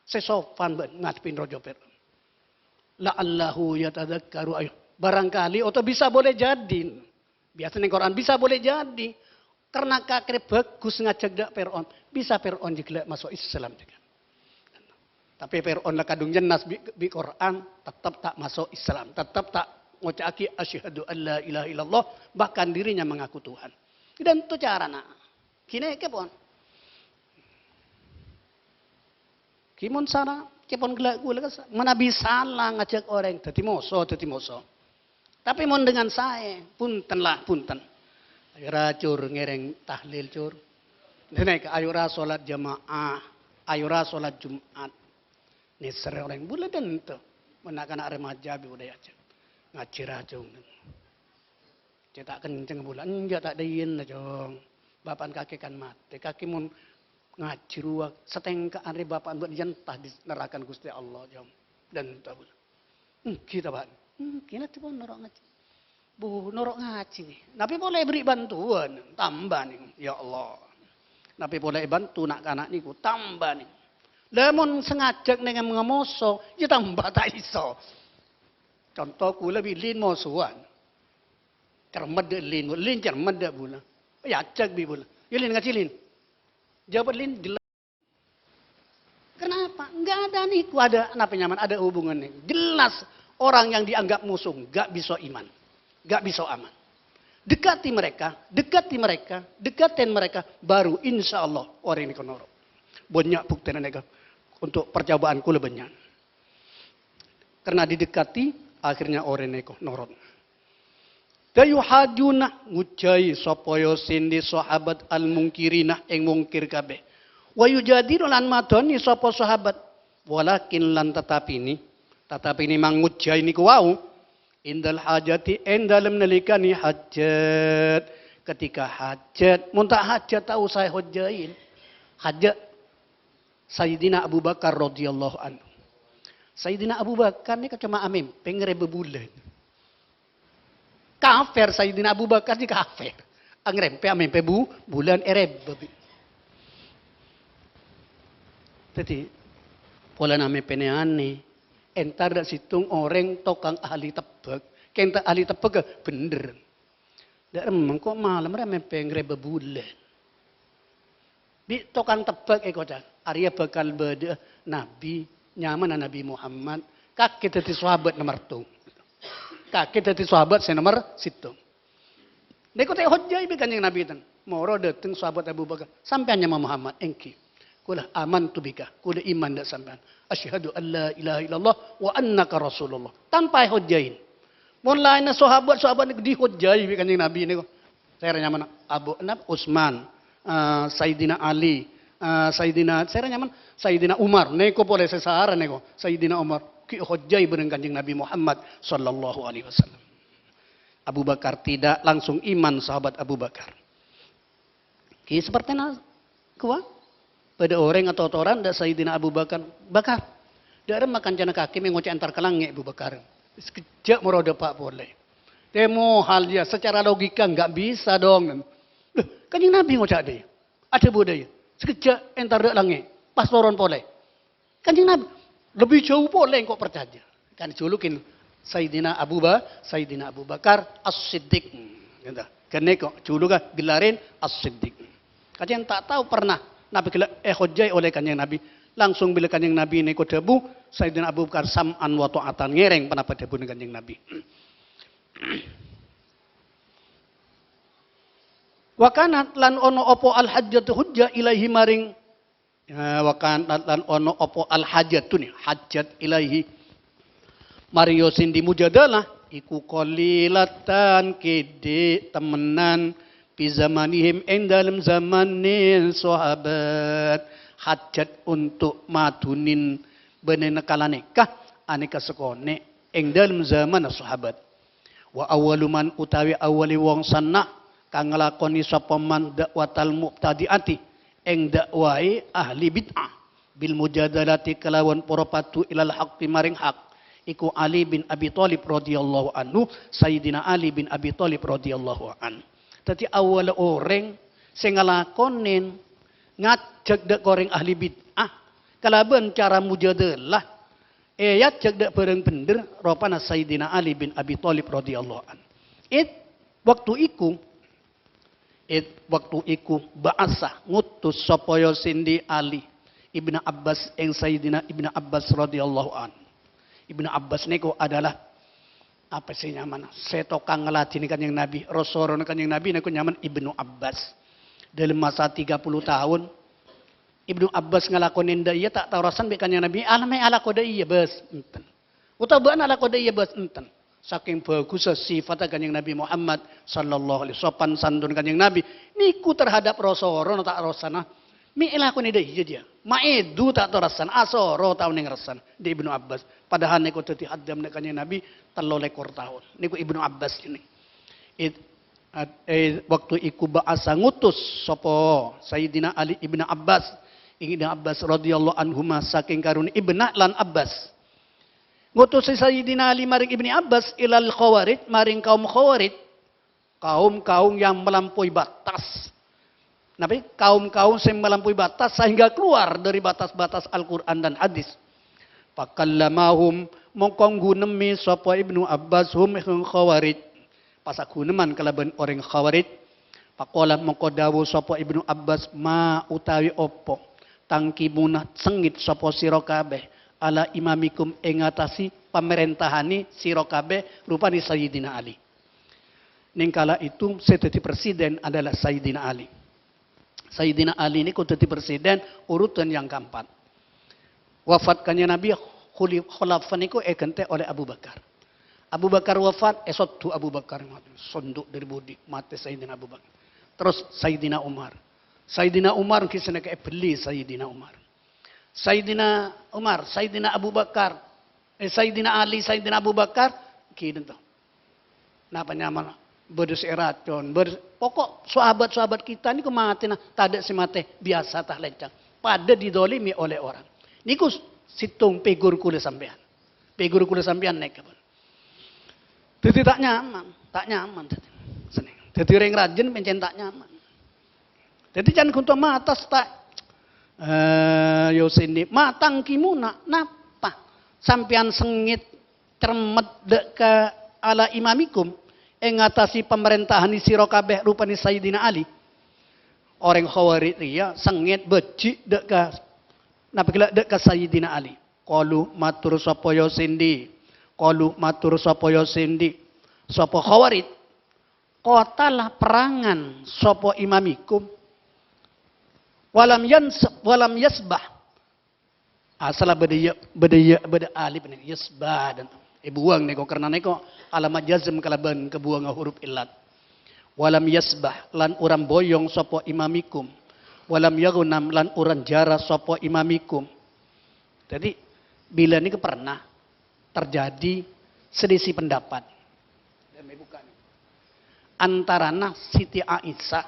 sè sopan bâ'na ngadhebbhi Raja Fir'aun. "La'allahu yatadzakkaru," ayo, barangkali otabâ bisa boleh jadi. Biasanya Quran bisa boleh jadi. Karena kakè bhâghus ngajhâk dâ' Fir'aun. Bisa Fir'aun jâgâ maso' Islam jâgâ. Tapè Fir'aun la kadhung jennas bi', bi' Quran, tettep ta' maso' Islam. Tettep ta' ngoca'aghi, "Asyhadu an la ilaha illallah," bahkan dirinya mengaku Tuhan. Dhânto carana. Ghânèka pon. Ghi mon sala, cè' pon ghellâ' ghulâ ka sa-, manabi sala ngajhâk orèng dhâddhi moso, dhâddhi moso. Tapè mon dengan saè, bhunten la, bhunten. Ayo ra, Cur, ngèrèng tahlil, Cur. Ghânèka, ayo ra solat jamaah, ayo ra solat Jumat. Nèser orèng bulâ dhânto. Mon na'-kana' remaja bi' budaya ajhâk. Ngajhi ra, Cong. Cè' ta' kenceng bulâ. Enjâ', ta' dhâiyânna, Cong. Bapa'na kakè kan matè. Kakè mon ngajhi rowa, satèngka'an rè bapa'na bâ'na èyantah dhi narakana Ghustè Allah, Cong. Dhânto bulâ. Èngghi ta, Pak? Èngghi, nanti pon noro' ngajhi. Bu, noro' ngajhi, ngghi. Napè polè èberri' bantuan, tamba, nèng. Ya Allah. Napè polè èbantu na'-kana' nèko, tamba, nèng. Lamon sè ngajhâk nèng ngamoso, ya tamba ta' iso. Conto, kaulâ bi' Lin mosowan. Cermet dâ' Lin, Lin cermet dâ' bulâ. Ya ajhâk bi' bulâ. Ya, Lin, ngajhi, Lin. Jâwâb Lin jelas. Kenapa? Nggak ada nih, ada apa nyaman, ada hubungannya. Jelas orang yang dianggap musuh nggak bisa iman, nggak bisa aman. Dekati mereka, dekati mereka, dekatin mereka, baru insya Allah orang ini kenoro. Banyak buktinya nèka untuk percobaan kaulâ banyak. Karena didekati, akhirnya orèng nèko norot. Dayuhajuna ngojjhâi sopaya sèndhi sahabat al-mungkirina eng mungkir kabèh. Wa yujadilu lan madhoni sapa sahabat. Walakin lan tatapine, tatapine mang ngojjhâi niku wau. Indal hajati, eng dalem nalikane hajat. Ketika hajat, mon ta' hajat ta' osa èhojjhâi. Hajat Sayyidina Abu Bakar radhiyallahu anhu. Sayyidina Abu Bakar nèka coma amèmpè ngarèbâ bulân. Kafir, Sayyidina Abu Bakar nèka kafir. Angrèmpè amèmpè bu-, bulân èrèbâ bi'. Dhâddhi, polana amèmpèna anè, entar dâ' sèttong orèng tokang ahli tebbhâk. Kèng ta' ahli tebbhâk, bhender. Dâ' remma engko' malem rè mèmpè ngarèbâ bulân. Bi' tokang tebbhâk èkoca', "Arèya bhâkal bâdâ'â nabbhi, nyamana Nabbhi Muhammad, kakè dhâddhi sahabat nomer tong. Kakè dhâddhi sahabat sè nomer sèttong." Nèko ta' èhojjhâi bi' Kanjeng Nabbhi ten. Moro dâteng sahabat Abu Bakar, "Sampèyan nyama Muhammad?" "Èngghi." "Kaulâ amantu bika, kaulâ iman dâ' sampèyan. Asyhadu an la ilaha illallah wa annaka rasulullah." Tanpa èhojjhâi. Mon laènna sahabat-sahabat nèko dihojjhâi bi' Kanjeng Nabbhi nèko. Sèra nyamana Abu, napa, Utsman, eh, Sayyidina Ali, eh, Sayyidina, sèra nyamana Sayyidina Umar. Nèko polè sè sara nèko, Sayyidina Umar. Ghi' èhojjhâi bhâreng Kanjeng Nabbhi Muhammad sallallahu alaihi wasallam. Abu Bakar tidak, langsung iman sahabat Abu Bakar. Ghi sepertina kowa. Bâdâ orèng atotoran dâ' Sayyidina Abu Bakar, "Bakar, dâ' remma kancana kakè mè' ngoca' entar ka langngè', Abu Bakar? Sakejjhâ' moro dâpa' polè." Tè mohal, ya, secara logika nggak bisa dong. Loh, Kanjeng Nabi ngoca' dâ' iyâ. Adhâbu dâ' iyâ, "Sakejjhâ' entar dâ' langngè', pas toron polè." Kanjeng Nabi, lebih jauh polè engko' parcajâ. Kan julukin Sayyidina Abu Ba-, Sayyidina Abu Bakar As-Siddiq. Gitu. Ghâneko juluka gelarin As-Siddiq. Kacèn ta' tao pernah Nabi ghellâ' èhojjhâi olè Kanjeng Nabi. Langsung bilâ Kanjeng Nabi nèko dhâbu, Sayyidina Abu Bakar sam'an wa ta'atan, ngèrèng ponapa dhâbuna Kanjeng Nabi. Wa kanat lan ono apa al-hajjatu hujjah ilaihi maring, ya, wa kanat lan ono apa al-hajjatu ni, hajat ilaihi. Maring yo sindi mujadalah iku qalilatan kèdhi' temenan fi zamanihim ing dalem zamane sahabat. Hajat untuk madunin bânena kalanèka anèka sakonè' ing dalem zamana sahabat. Wa awwalu man utawi awali wong sanna' kang nglakoni sapa man da'watal mubtadi'ati ing dakwae ahli bid'ah bil mujadalati kalawan para padu ilal haqqi maring hak iku Ali bin Abi Thalib radhiyallahu anhu, Sayyidina Ali bin Abi Thalib radhiyallahu an. Dadi awal oreng sing nglakone ngajak dak oreng ahli bid'ah kalaban cara mujadalah, eh, ajak dak bareng bender, ropana Sayyidina Ali bin Abi Thalib radhiyallahu an. It, waktu iku, it, waktu iku ba'asa ngutus sapa ya Sindi Ali Ibnu Abbas ing Sayyidina Ibnu Abbas radhiyallahu an. Ibnu Abbas niku adalah apa sih nyamana? Sè tokang ngladeni Kanjeng Nabi, ros-sorona Kanjeng Nabi niku nyaman Ibnu Abbas. Dalam masa tiga puluh tahun, Ibnu Abbas ngalakone ndak iya ta' tao rasan bi' Kanjeng Nabi, "Ana me' alako dha' iya, Bas." Enten. Utawa ba'na alako dha' iya, Bas. Enten. Saking bagussa sifatta Kanjeng Nabi Muhammad sallallahu alaihi, sopan santun Kanjeng Nabi niku terhadap ros-sorona ta' rosana. Me' elakone dha' iya, dia. Ma' edu ta' tao rasan, asoro ta' oneng rasan di Ibnu Abbas. Padahal niku dadi haddam nek Kanjeng Nabi tello lekor taon. Niku Ibnu Abbas ini. It-, at-, eh, waktu iku ba'asa ngutus sapa Sayyidina Ali Ibnu Abbas. Ibnu Abbas radhiyallahu anhuma saking karone Ibnu lan Abbas. Ngutusi Sayyidina Ali maring Ibnu Abbas ilal Khawarij, maring kaum Khawarij. Kaum-kaum yang melampaui batas. Nabi, kaum-kaum yang melampaui batas sehingga keluar dari batas-batas Al-Quran dan hadis. Fakallamahum, mongko gunemi sapa Ibnu Abbas hum ing Khawarij. Pas aguneman kalaban oreng Khawarij. Faqala, mongko dawuh sapa Ibnu Abbas, "Ma utawi apa tangkimuna sengit sapa sira kabeh ala imamikum ing atase pamarentahane sira kabeh rupane Sayyidina Ali." Ning kala itu sè dadi presiden adalah Sayyidina Ali. Sayyidina Ali niku dadi presiden urutan yang keempat. Wafat Kanjeng Nabi, khuli-, khulafa niku ègantè oleh Abu Bakar. Abu Bakar wafat, èsodhu Abu Bakar, sondhu dari budi, mate Sayyidina Abu Bakar. Terus Sayyidina Umar. Sayyidina Umar ghi sanèka èbelli Sayyidina Umar. Sayyidina Umar, Sayyidina Abu Bakar, eh, Sayyidina Ali, Sayyidina Abu Bakar, ghi nento. Napa nyamana? Bâdâ sè èracon, bâdâ, pokok sahabat-sahabat kita niku matèna tadâ' sè matè, biyasa tah lèncang. Padâ didolimi oleh orang. Niku s-, sèttong figur kaulâ sampèyan. Figur kaulâ sampèyan nèka, pon. Dadi ta' nyaman, ta' nyaman dadi. Senneng. Dadi rèng rajin pancèn ta' nyaman. Dadi can ghunto matas ta', eh, yo sini, ma tangkimuna, napa? Sampèyan sengit, cermet dâ' ka ala imamikum, ing atase pamarentahane sira kabeh rupane Sayyidina Ali. Oreng Khawarij riya sengit bajhi' dâ' ka, napa gella' dâ' ka Sayyidina Ali. Qalu matur sapa ya Sindi. Qalu matur sapa ya Sindi. Sapa Khawarij? Qatala perangan sapa imamikum. Walam yans-, walam yasbah. Asalla bâdâ ya, bâdâ ya, bâdâ alif nèko, yasbah dan èbuwâng nèko, karna nèko alamat jazm kalabân kabuwângnga huruf illat. Walam yasbah, lan ora mboyong sapa imamikum. Walam yaghnam, lan ora njara sapa imamikum. Dadi, bilâ nèko pernah terjadi selisih pendapat antarana Siti Aisyah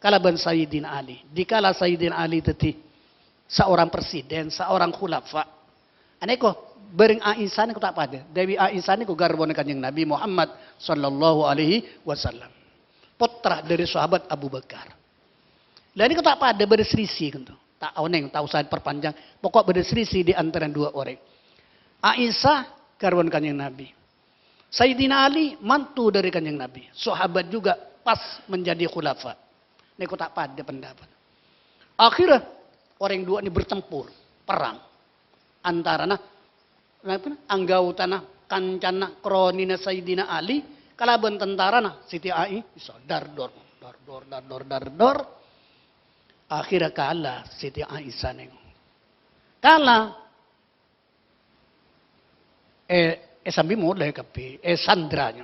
kalabân Sayyidina Ali. Dikala Sayyidina Ali dadi Seorang presiden, seorang khulafa. Anèko, bhâreng Aisyah nèko ta' padâ. Dewi Aisyah nèko garwana Kanjeng Nabi Muhammad sallallahu alaihi wasallam. Pottra dhâri sahabat Abu Bakar. Lah nèko ta' padâ, bâdâ selisih ghânto. Ta' onèng, ta' osa èperpanjang. Pokok bâdâ selisih di antara dua orèng. Aisyah garwana Kanjeng Nabi. Sayyidina Ali mantu dhâri Kanjeng Nabi. Sahabat juga pas menjadi khulafa. Nèko ta' padâ pendapat. Akhirnya orèng duwâ' nè bertempur, perang. Antarana, napa, anggautana, kancana, kronina Sayyidina Ali kalabân tentarana Siti Aisyah. Dardor, dardor, dardor, dardor. Akhirnya kalah Siti Aisyah nèko. Kalah. Eh, eh, sambi molè kabbhi, eh, sandra, nya.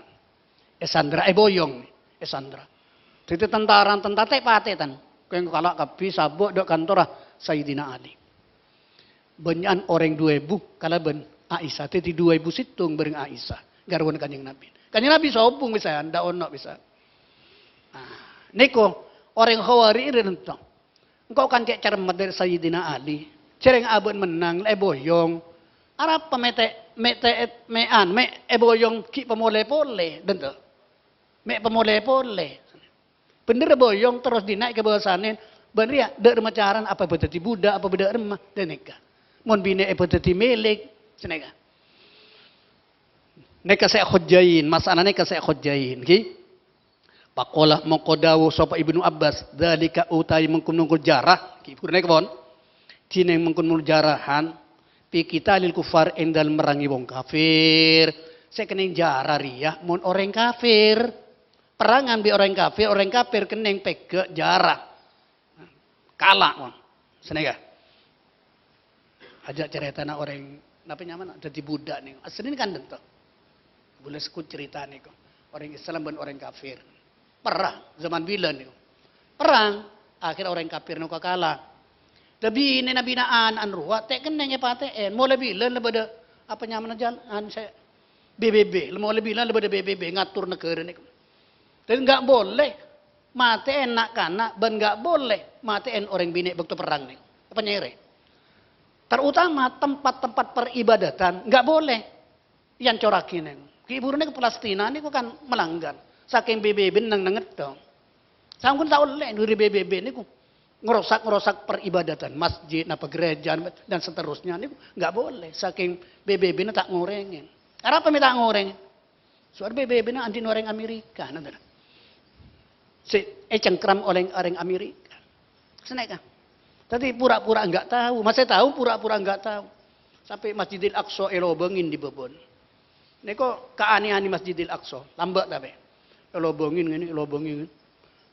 Eh, sandra, eh, boyong, eh, sandra. Dhâddhi tentara-tentara tè'-patè', tan. Kèng kala' kabbhi sabâ' dâ' kantorra Sayyidina Ali. Bânnya'an orèng du èbu kalabân Aisyah. Dhâddhi du èbu sèttong bhâreng Aisyah. Garwana Kanjeng Nabi. Kanjeng Nabi sobung bisa, ndak ono bisa. Nah, nèko orèng Khawarij rè nèko. Engko' kan cè' cermet dhâri Sayyidina Ali. Jhâreng abâ'na mennang, la èboyong. Arapa mè' tè', mè' tè', mè'an, mè' èboyong ghi' pamolè polè, dhânto. Mè' pamolè polè. Bhender èboyong terros dina' èkabâsanè, bân rèya, dâ' remma carana apa bâdâ dhâddhi budhâk, apa bâdâ remma, dhânèka. Mon binè' èbâdâ dhâddhi mèlèk, sanèka. Nèka sè hojjain, masalah nèka sè hojjain, ghi. Pakola mongko dawuh sapa Ibnu Abbas, "Dzalika utawi mengko-mengko jarah," ghi buru nèka pon. Dinèng mengko-mengko jarahan, "fi qitalil kufar ing dalem merangi wong kafir." Sè kennèng jarah rèya mon orèng kafir. Perangan bi' orèng kafir, orèng kafir kennèng pèghâ' jarah. Kala', mon. Sanèka. Ajâ' carètana orèng, napa nyamana? Dhâddhi budhâk nèko. Asline kan dhânto. Bulâ sekut carèta nèko. Orèng Islam bân orèng kafir. Perang, zaman bilân nèko. Perang. Akhir orèng kafir nèko kala. Dhâddhi binèna bina'an an rowa, tè' kennèng èpatè'è. Molè bilân la bâdâ, apa nyamana, jhâlân sè B B B. Molè bilân la bâdâ B B B ngatur naghârâ nèko. Dhâddhi enggak boleh matè'è na'-kana' bân enggak boleh matè'è orèng binè' bâkto perang nèko. Apa nyèrè? Terutama tempat-tempat peribadatan enggak boleh èancorraghi nèko. Ghi buru nèko Palestina nèko kan melanggar. Sakèng B B B neng-, nengedhâ. Sampun ta' ollè dhâri B B B nèko ngerosak-ngerosak peribadatan, masjid, napa gereja, dan seterusnya nèko enggak boleh. Sakèng B B B-na ta' ngorèngè. Arapa mè' ta' ngorèngè? Soal B B B-na andi'na orèng Amerika, nonton. Sè ècengkram olè orèng Amerika. Sanèka. Dhâddhi pura-pura enggak tahu, masih tahu pura-pura enggak tahu. Sampai Masjidil Aqsa èlobângè è bâbâna. Nèko kaanèyan Masjidil Aqsa, lambâ' tapè. Èlobângè ngènè, èlobângè ngènè.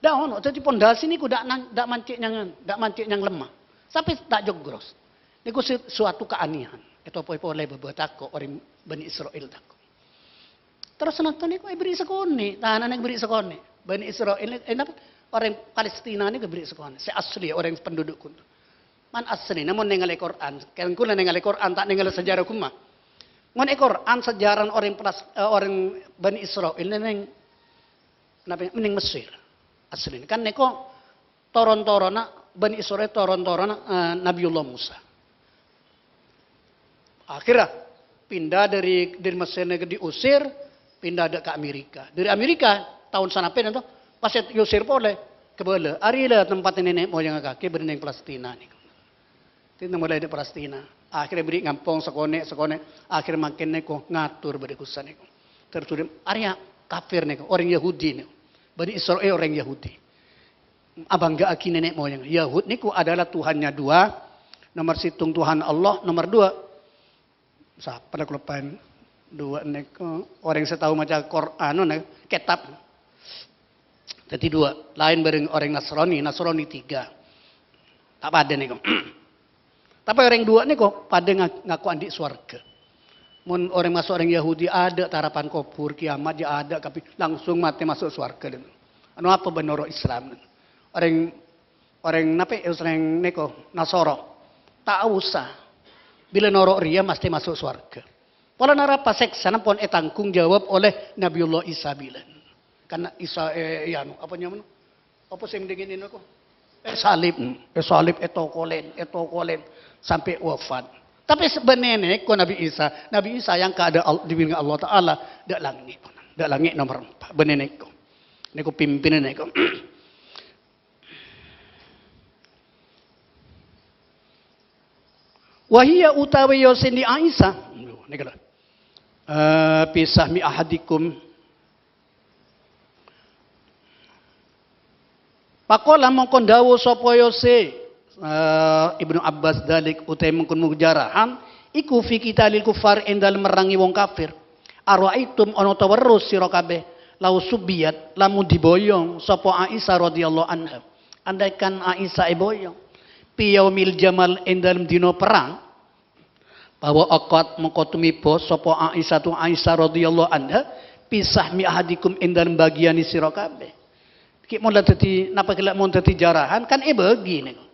Dâ' ono, dhâddhi pondasi nèko dâ' nang-, dâ' mancè' nyang, dâ' mancè' nyang lemma. Sampai ta' jogros. Nèko se-, suatu kaanèyan. Ètopoè polè bâbâ tako', orèng Bani Israel tako'. Terros nonton nèko èberri' sakonè', tanana èberri' sakonè'. Bani Israel, eh, napa? Orèng Palestina nèko èberri' sakonè'. Sè asli, orèng penduduk kono. Man asli, namong nèngalè Qur'an. Kèng kaulâ nèngalè Qur'an, ta' nèngalè sejarah ghumma. Mon è Qur'an, sejarah orèng Palas-, eh, orèng Bani Israel nèng, napa, nèng Mesir. Asli. Kan nèko toron-toronna Bani Israel, toron-toronna, eh, Nabiullah Musa. Akhirnya pindah dari, dari Mesir nèko diusir, pindah dâ' ka Amerika. Dari Amerika, taon sanapè nèko, pas èusir polè, kabâlâ. Arèya la tempat nènè' moyangnga kakè bâdâ nèng Palestina nèko. Dhâddhi mulai dâ' Palestina. Akhirnya bâri' ngampong sakonè', sakonè'. Akhir mangkèn nèko ngatur bâdâ ghustè nèko. Terus arèya kafir nèko, orèng Yahudi nèko. Bani Israel orèng Yahudi. Abângga'aghi nènè' moyang. Yahud niku adalah Tuhannya dua. Nomor sèttong Tuhan Allah, nomor dua, sapa la kaloppaèn? Dua niku orèng sè tao maca Qur'an, anu, kitab. Dhâddhi dua, laèn bâreng orèng Nasrani, Nasrani tiga. Ta' padâ niku. Tapè orèng dua niku padâ nga-, ngako andi' sowarghâ. Mon orèng maso' orèng Yahudi, adâ' tarapan kobhur, kiyamat, jâ' adâ' kabbhi, langsung matè maso' sowarghâ. Anu apa bân noro' Islam? Orèng, orèng napè, orèng niku, Nasoro. Ta' osa. Bilâ noro' rèya mastè maso' sowarghâ. Polana arapa? Sèksana pon ètanggung jawab oleh Nabiullah Isa bilân. Karena Isa, eh, ya, anu, apa nyamana? Apa sè mendingin ini kok? Èsalib, èsalib, ètokolèn, ètokolèn, sampè' wafat. Tapè se-, bânnè nèko Nabi Isa, Nabi Isa yang keadaan al-, dibinga Allah Ta'ala, dâ' langngè', dâ' langngè' nomer empa', bânnè nèko. Nèko pimpinanna nèko. Wa hiya utawi Yosè nèka Aisyah. Nèko lho. Eh, fi sahmi ahadikum. Faqala mongko dhâbu sapa Yosè, eh, Ibnu Abbas dzalik utawi mongkon mujarahan, iku fi qitalil kuffar ing dalem merrangi wong kafir. Ara'aitum ana ta weruh sira kabeh, lau subiyat lamun diboyong sapa Aisyah radhiyallahu anha. Andaikan Aisyah èboyong, fi yaumil jamal ing dalem dina perang, bahwa aqat mongko tumiba sapa Aisyatu Aisyah radhiyallahu anha, fi sahmi ahadikum ing dalem bagiyanè sira kabeh. Ki mon la dhâddhi, napa gella' mon dhâddhi jarahan kan èbâgi nèko.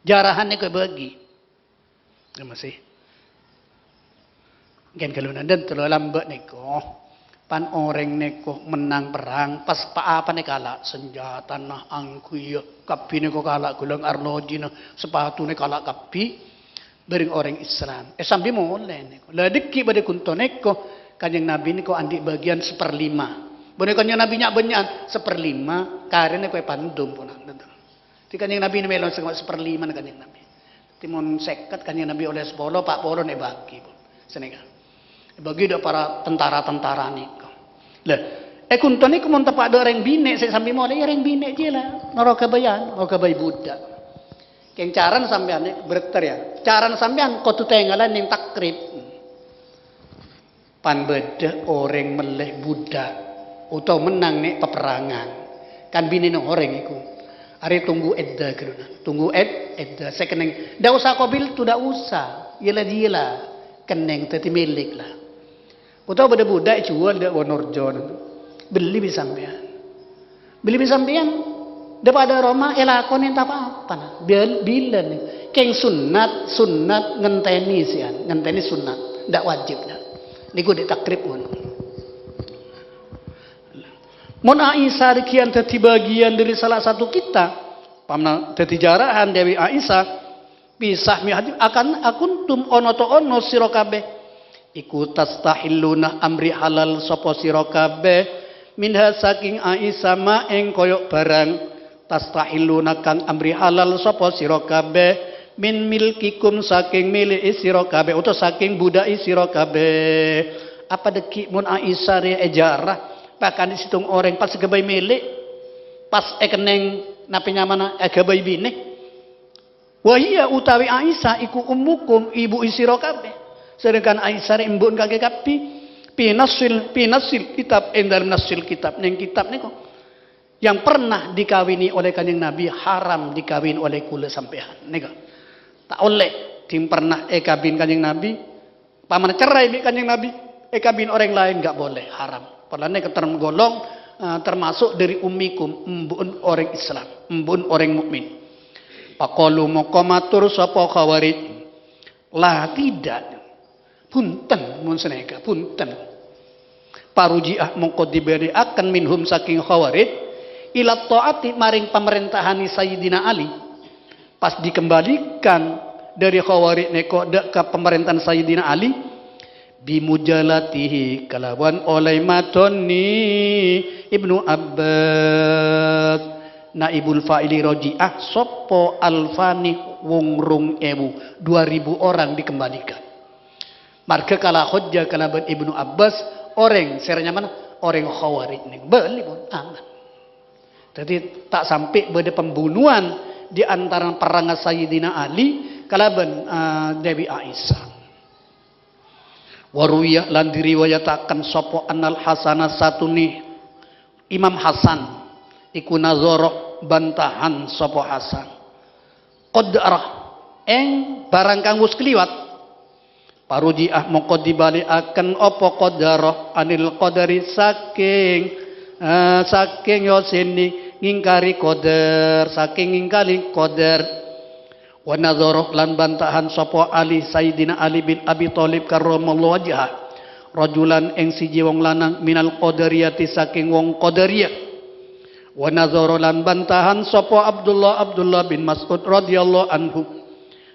Jarahan nèko èbâgi. Ya masih. Mungkin kalau nandan terlalu lambat nèko. Pan orèng nèko menang perang, pas pa-apana kala', senjatana, angghuy, kabbhi nèko kala', ghulang arlojina, sepatuna kala' kabbhi. Bâreng orèng Islam. Eh, sambi molè nèko. La dhâggi' bâdâ ghunto nèko, Kanjeng Nabi nèko andi' bâgiyân saperlima. Bânnè Kanjeng Nabi nya'-bânnya'an, saperlima, karè nèko èpandum ponan. Dhâddhi Kanjeng Nabi nèko mèlo sè saperlima Kanjeng Nabi. Dhâddhi mon sèket Kanjeng Nabi ollè sapolo, pa' polo nèko èbâgi, Bu. Sanèka. Èbâgi dâ' para tentara-tentara nèko. Lah, è ghunto nèko mon teppa' dâ' orèng binè' sè sambi molè, ya orèng binè' jiyâ la. Noro' ghâbâyân, noro' ghâbây buddhâ. Kèng carana sampèyan, berter ya. Carana sampèyan kodhu tèngalana neng takrib. Pan bâdâ orèng mellè buddhâ otabâ mennang neng' paperrangan. Kan binèna orèng iku. Arè tunggu edda ghâllu, tunggu ed-, edda. Sè kennèng, ndak osa qabiltu, ndak osa. Iyâ la, iyâ la. Kennèng dhâddhi milik la. Otabâ bâdâ buddhâ èjhuwâl dâ' Wonorejo. Bellè bi' sampèyan. Bellè bi' sampèyan. Dâ' paḍâ roma èlakonè ta' pa-apa, nah. Bil-, bilân. Kèng sunnat, sunnat ngentènè sèyan, ngentènè sunnat. Ndak wajib, nah. Nèko dâ' takrib ngono. Mon Aisyah rèya dhâddhi bâgiyân dâri sala satu kita, pamna dhâddhi jarahan Dewi Aisyah, Fi sahmi ahadi-, akan akuntum ana ta' ana sira kabeh. Iku tastahilluna amri halal sapa sira kabeh. Minha saking Aisyah ma ing kaya barang. Tastahilluna kang amri halal sapa sira kabeh. Min milkikum saking miliki sira kabeh. Utawa saking budhâi sira kabeh. Apa dhâggi' mon Aisyah rèya èjarah. Bahkan di situng orèng pas ghâbây milik. Pas èkennèng napi nyamana èghâbây binè. Wa hiya utawi Aisyah iku ummukum, ibu'i sira kabeh. Sedangkan Aisyah rè embu'en kanggè kabbhi. Fi nassil, fi nassil kitab, ing dalem nassil kitab, ning kitab niku. Yang pernah dikawini oleh Kanjeng Nabi haram dikawin oleh kula sampeyan. Niku. Ta' olle, sing pernah èkabin Kanjeng Nabi, Pamana cerai bi' Kanjeng Nabi, èkabin orèng laèn, enggak boleh, haram. Polana tergolong, eh, termasuk dari ummikum, embu'en orèng Islam, embu'en orèng mukmin. Faqalu mongko matur sapa Khawarij, "La, tidak. Bunten, mon sanèka, bunten." Faruji'ah mongko dibali'aken minhum saking Khawarij, ila ta'ati maring pamarèntahane Sayyidina Ali. Pas dikembalikan dari Khawarij neko dâ' ka pamarèntahan Sayyidina Ali, bimujalatihi kalawan oleh madoni Ibnu Abbas. Naibul fa'ili roji'ah sapa alfani wong rong ewu, dua ribu orang dikembalikan. Marga kala hojja kalabân Ibnu Abbas, orèng sè nyamana orèng Khawarij nèng bali pon aman. Jadi, ta' sampè' bâdâ pembunuhan di antara perrang Sayyidina Ali kalabân, eh, Dewi Aisyah. Waruya lan diriwayataken sapa annal Hasana satuni Imam Hasan iku nazara bantahan sapa Hasan. Qadarah ing barang kang wis kliwat. Paruji'ah mongko dibali'aken apa qadarah anil qadari saking, eh, saking yosini ngingkari qadar, saking ngingkari qadar. Wa nadhara lan bantahan sapa Ali, Sayyidina Ali bin Abi Thalib karramallahu wajhah, rajulan ing siji wong lanang minal qadariyati saking wong Qadariyah. Wa nadhara lan bantahan sapa Abdullah, Abdullah bin Mas'ud radhiyallahu anhu.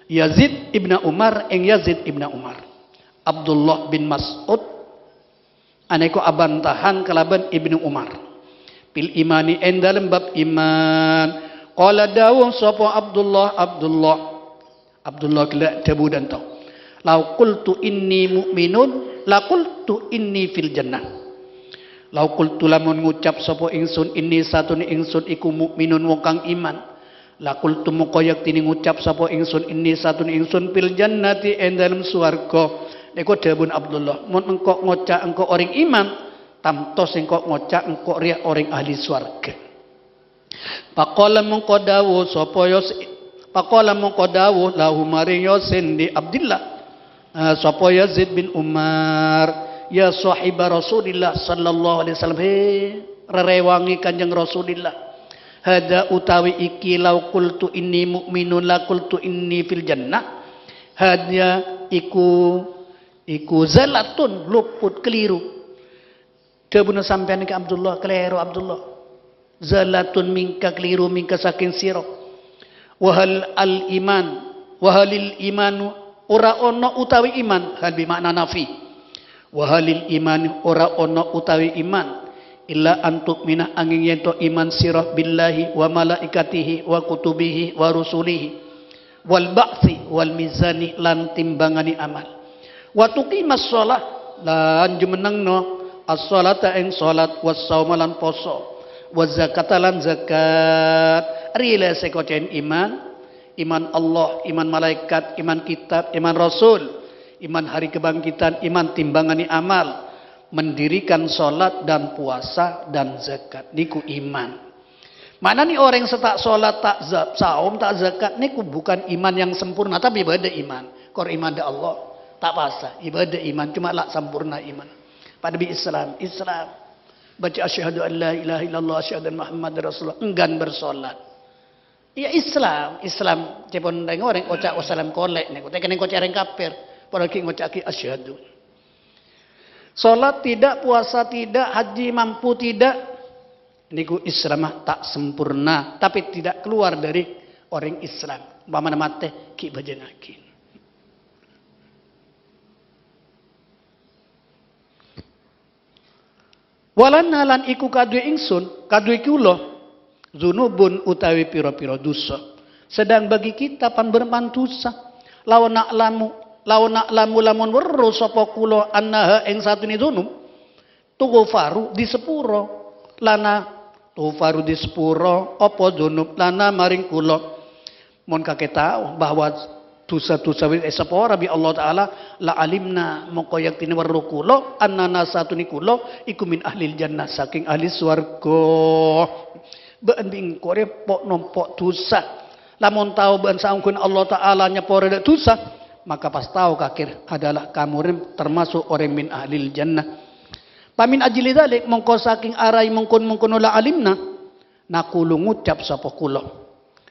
Yazid ibnu Umar, ing Yazid ibnu Umar. Abdullah bin Mas'ud anèka abantahan kalabân Ibnu Umar. Fil imani, ing dalem bab iman. Qala, dawuh sapa Abdullah, Abdullah. Abdullah ghellâ' dhâbu dânto. "Lau qultu inni mu'minun, la qultu inni fil jannah." "Lau qultu, lamon ngucap sapa ingsun, inni satune ingsun iku mu'minun, wong kang iman. La qultu, mongko yaktine ngucap sapa ingsun, inni satune ingsun fil jannati, ing dalem swarga." Nèko dhâbuna Abdullah, "Mon engko' ngoca' engko' orèng iman, tanto sengko' ngoca' engko' rèya orèng ahli swarga." Faqala mongko dawuh sapa ya s-, faqala mongko dawuh lahu maring Yasin di Abdillah, eh, sapa Yazid bin Umar, "Ya sahiba Rasulillah sallallahu alaihi wasallam, he, rerewangè Kanjeng Rasulillah. Hadza utawi iki, lau qultu inni mu'minun, la qultu inni fil jannah. Hadza iku, iku zalatun, luput, keliru." Dhâbuna sampèyan nèka Abdullah, kalèro Abdullah. Zalatun minka, keliru minka saking sira. Wa hal al iman, wa halil imanu, ora ana utawi iman, hal bi ma'na nafi. Wa halil iman, ora ana utawi iman, illa an tu'mina, anging yen to iman sira billahi wa malaikatihi wa kutubihi wa rusulihi wal ba'tsi wal mizani, lan timbangane amal. Wa tuqimas shalah, lan jumennengno as-shalata ing salat, was sauma lan poso, wa zakata lan zakat. Rila se kocen iman, iman Allah, iman malaikat, iman kitab, iman rasul, iman hari kebangkitan, iman timbangane amal, mendirikan salat dan puasa dan zakat. Niku iman. Ma'nane oreng se ta' solat, ta' za-, saom, ta' zakat, niku bukan iman yang sempurna, tapi ibadah iman. Kor iman dha Allah, ta' pasa, ibadah iman, cuma la' sampurna iman. Padha bi' Islam, Islam. Baca asyhadu an la ilaha illallah, asyhadu anna Muhammadar Rasulullah, enggan bersolat. Ya Islam, Islam, cepon reng-oreng oca' wasalam kolek niku, tekene koca' reng kafir, padahal ki ngoca'agi asyhadu. Solat tidak, puasa tidak, haji mampu tidak, niku Islam ta' sempurna, tapi tidak keluar dari oreng Islam. Umpamana mate, gi' bhâjângaghi. Wa lana lan iku kaduwe ingsun, kaduwe kula, dzunubun utawi pira-pira dhusa. Sedang bagi kita pan-barampan dhusa. Law na'lamu, law na'lamu lamon weruh sapa kula annaha ing satune dzunub, tughfaru disepuro lana, tughfaru disepuro apa dzunub lana maring kula. Mon kake tao bahwa dhusa-dhusa wis esapora bi' Allah Ta'ala, la alimna, mongko yaktine weruh kula, annana satune kula iku min ahlil jannah, saking ahli swarga. Ba'an bi' engko' repo' nompo' dhusa. Lamon tao ba'an saongghuna Allah Ta'ala nyapora dha' dhusa, maka pas tao kake adalah kamu rem termasuk oreng min ahlil jannah. Fa min ajli dzalik, mongko saking arai mongkon-mongkon la alimna, naqulu ngucap sapa kula.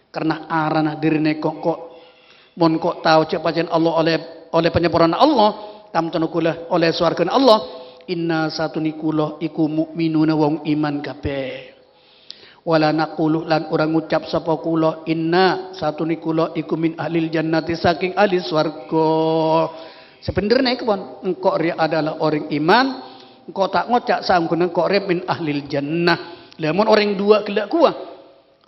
Karna arana dhiri nèko engko', mon engko' tao ja' pajhât Allah oleh, oleh panyaporana Allah, tamtono kula oleh sowargana Allah, inna satuni kula iku mu'minuna wong iman kabeh. Wala naqulu lan ora ngucap sapa kula, inna satuni kula iku min ahlil jannati saking ahli swarga. Sebenarnya iku pon, engko' reya adalah oreng iman, engko' ta' ngoca' saongghuna engko' reya min ahlil jannah. Lah mon oreng duwâ' ghellâ' kuwa,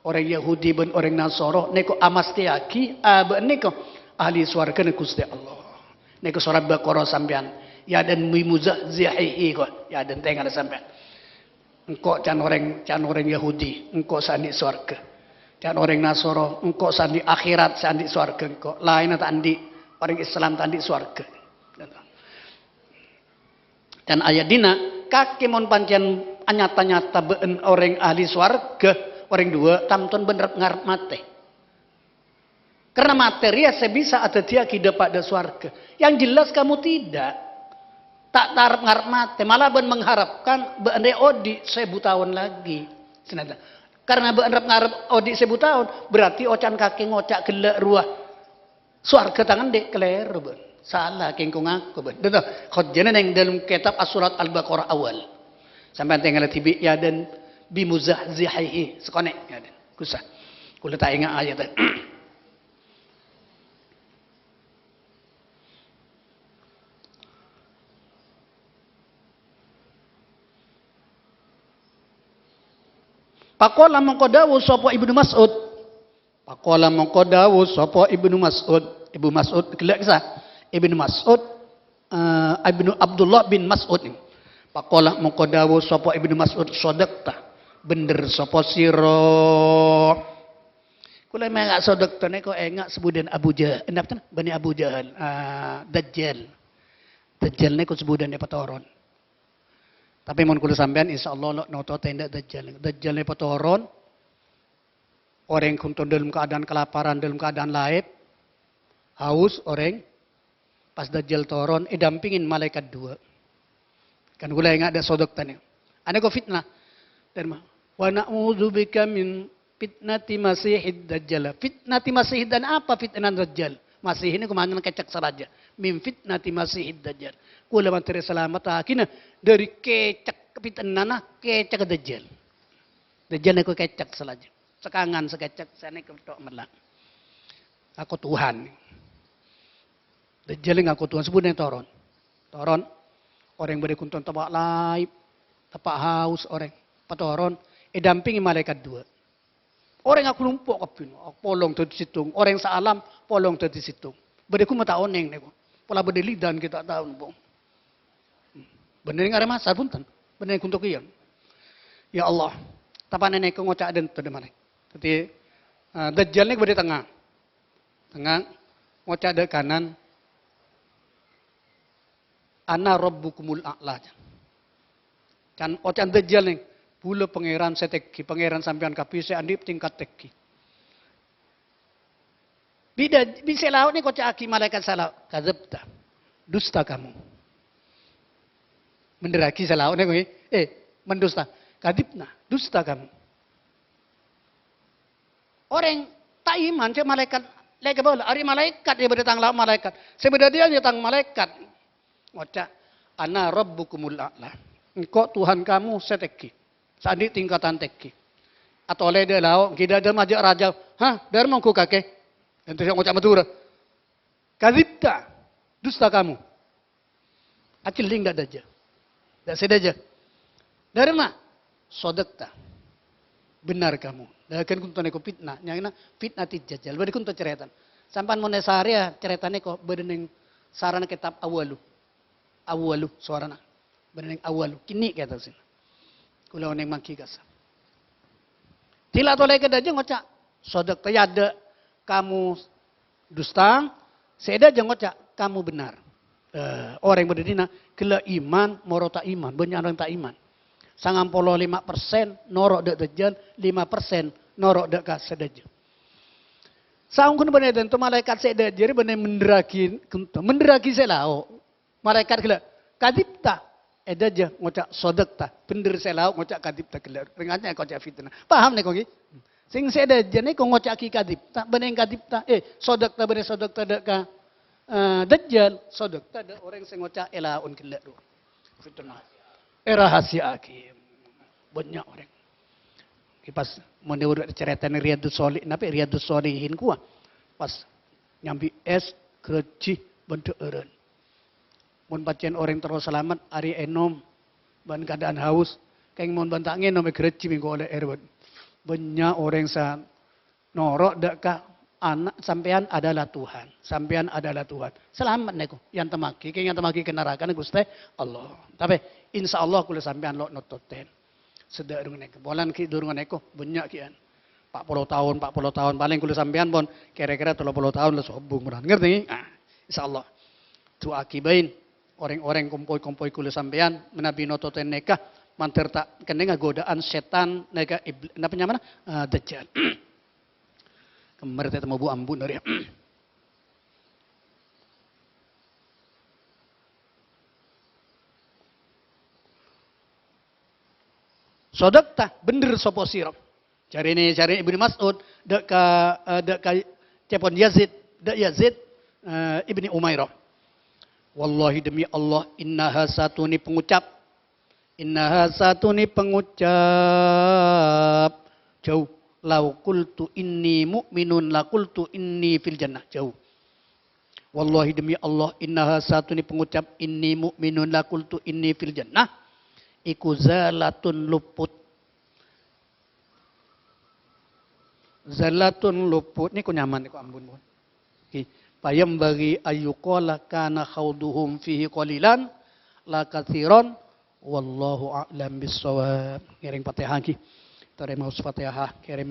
oreng Yahudi bân oreng Nasara nèko amastèyaghi abâ' nèko ahli swargana Ghustè Allah. Nèko sorat Baqarah sampèyan, ya dan muzahzihihi kok, ya dan tengala sampèyan. Engko' can oreng, can oreng Yahudi, engko' sè andi' swarga. Can oreng Nasara, engko' sè andi' akhirat, sè andi' swarga engko'. Laènna ta' andi', oreng Islam ta' andi' swarga. Can ayat dina, kake mon pancen anyata-nyata bâ'en oreng ahli swarga, oreng duwâ', tamton bân rep-ngarep mate. Karena mate reya sè bisa adhâddhiyâghi dâpa' dâ' swarga. Yang jelas kamu tidak. Ta' tarep ngarep mate, malah bân mengharapkan bâ'en rè odi' seribu tahun lagi. Sanèka. Karena bâ'en rep-ngarep odi' seribu tahun, berarti ocan kake ngoca' ghellâ' rowa swarga tang andi', kalèro bâ'en. Sala kèng ko-ngako bâ'en. Dâ-, dâ-, hojjâna neng dâlem kètab As-Surat Al-Baqarah awal. Sampèyan tengala dhibi' ya dan bimuzahzihihi, sakonè'. Ghâ' usah. Kaulâ ta' enga' ayat. Faqala mongko dawuh sapa Ibnu Mas'ud. Faqala mongko dawuh sapa Ibnu Mas'ud. Ibnu Mas'ud ghellâ' kissa. Ibnu Mas'ud, eh, Ibnu Abdullah bin Mas'ud. Faqala mongko dawuh sapa Ibnu Mas'ud, "Shadaqta." Bhendher sapa sira. Kaulâ mènga' shadaqta nèko enga' sebutan Abu Jahal. Napa ten? Bani Abu Jahal. Ah, Dajjal. Dajjal nèko sebutanna patoron. Tapè mon kaulâ sampèyan, insyaallah lo' noto tenda Dajjal. Dajjal nèko patoron. Orèng ghun ton dalam keadaan kelaparan, dalam keadaan laep, haus orèng, pas Dajjal toron, èdampingin malaèkat dua. Kan kaulâ enga' dâ' shadaqta nè. Anèko fitnah. Dâri ma-, "Wa na'udzubika min fitnati Masihid Dajjal." Fitnati Masihid dan apa fitnah Dajjal? Masih ini kemana kècèk saraja. "Min fitnati Masihid Dajjal." Kaulâ mandhâr èsalamettaghina dâri kècèk fitnana kècèk Dajjal. Dajjal nèko kècèk saraja. Sakangan sakècèk, sanèko tok mella'. Ngako Tuhan. Dajjal ngako Tuhan, sebutanna toron. Toron. Orèng bâdâ ghun ton teppa' laep, teppa' haus orèng. Patoron, èdampingi malaèkat dua. Orèng akalumpo' kabbhi, polong dâddhi sèttong. Orèng saalam, polong dâddhi sèttong. Bâdâ ghun ma' ta' onèng nèko. Pola bâdâ lidan ghi' ta' tao napa. Bânnè arè masar, bhunten. Bânnè ghun tokiyan. Ya Allah, tapana nèko ngoca' dânto dâ' malè. Dâddhi, eh, Dajjal nèko bâdâ tengnga. Tengnga, ngoca' dâ' kanan, "Ana rabbukumul a'la." Can, oca'na Dajjal nèng, "Bulâ Pangèran sè tèngghi, Pangèran sampèyan kabbhi sè andi' tingkat tèngghi." Bidâ, bi' sè lao' nèko oca'aghi malaèkat sè lao', "Kadzabta, dusta kamu." Bhendherraghi sè lao' nèko, eh, mendusta. "Kadzibta, dusta kamu." Orèng ta' iman, cè' malaèkat, lè kabâlâ, arè malaèkat, ya bâdâ tang lao' malaèkat. Sè bâdâ dhiyâ ya tang malaèkat. Ngoca', "Ana rabbukumul a'la." Engko' Tuhan kamu sè tèngghi. Sè andi' tingkatan tèngghi. Atolè dâ' lao', ghi' dâ' dâ' maja' raja. Hah, dâri mongghu kakè? Ènto sè ngoca' Madhurâ. "Kadzibta, dusta kamu." Acelling dâ' dâjâ. Dâ' sè dâjâ. Dâri ma? "Shadaqta. Benar kamu." Dâ' ghun ton nèko fitnah. Nyangèna fitnati Dajjal. Bâdâ ghun ton carètana. Sampèyan mon èsarèya carèta nèko bâdâ nèng sarana kètab Awwalu. Awwalu, sowarana. Bâdâ nèng Awwalu. Kènè' kèya tafsir. Kaulâ onèng mangghi kassa. Dila tolè ka dâjâ ngoca', "Shadaqta." Ya dâ' kamu dusta, sè è dâjâ ngoca', "Kamu benar." Eh, orèng bâdâ dinna' ghellâ' iman, moro ta' iman, bânnya' orèng ta' iman. Sangang polo lèma persen noro' dâ' Dajjal, lèma persen noro' dâ' ka sè dâjâ. Saongghuna bânnè tanto malaèkat sè è dâjâ rè bânnè mendherraghi, mendherraghi sè lao'. Malaèkat ghellâ', "Kadzibta." È dâjâ ngoca' "Shadaqta." Bhendher sè lao' ngoca' "Kadzibta" ghellâ'. Rèng-, ngoca' fitnah. Paham nèko ghi? Sèng sè è dâjâ nèko ngoca'aghi "Kadzibta", bânnè "Kadzibta." Eh, "Shadaqta", bânnè "Shadaqta" dâ' ka, eh, Dajjal. "Shadaqta" dâ' orèng sè ngoca' èlaon ghellâ' rowa. Fitnah. Èrahasiyaaghi. Bânnya' orèng. Ghi pas mon dâ' carètana Riyadus Shali-, napa Riyadus Shalihin kowa. Pas nyambi ès, ghârâjhi, bân dhâ'ârân. Mon pajhât orèng terro salamet, arè ènom, bân keadaan haus, kèng mon bân ta' ngènom, èghârâjhi mèngko ollè èrbât. Bânnya' orèng sè noro' dâ' ka ana', "Sampèyan adalah Tuhan. Sampèyan adalah Tuhan." Salamet nèko, èantemmaghi, kèng èantemmaghi ka narakana Ghustè Allah. Tapè, insyaallah kaulâ sampèyan lo' nototèn. Sadhârungnga nèko, polana ghi' dhârungnga nèko, bânnya' ghi'ân. Pa' polo taon, pa' polo taon, palèng kaulâ sampèyan pon kèra-kèra tello polo taon la sobung, mon ngartè? Ah, insyaallah. Du'aaghi bhâi orèng-orèng kompoy-kompoy kaulâ sampèyan, manabi nototèn nèka, mandhâr ta' kennengnga godaan sètan nèka ibl-, napa nyamana? Ah, Dajjal. Kemmer tè temmo bu ambu nori. Shadaqta, bhendher sapa sira. Jarèna, jarè Ibnu Mas'ud, dâ' ka, eh, dâ' ka cèpon Yazid, dâ' Yazid, eh, Ibni Umairah. Wallahi, demi Allah, innaha, satune pangucap, Innaha satuni pangucap jhâu. Lau qultu inni mu'minun la qultu inni fil jannah. Jhâu. Wallahi, demi Allah, innaha satuni pangucap inni mu'minun la qultu inni fil jannah. Iku zalatun luput. Zalatun luput. Niku nyaman niku, ampun, pon. Ngghi. Fayambaghi ayyuqala kana khawduhum fihi qalilan la katsiran. Wallahu a'lam bissawab. Ngèrèng Fatihah ngghi. Torè maos Fatihah, kèrèng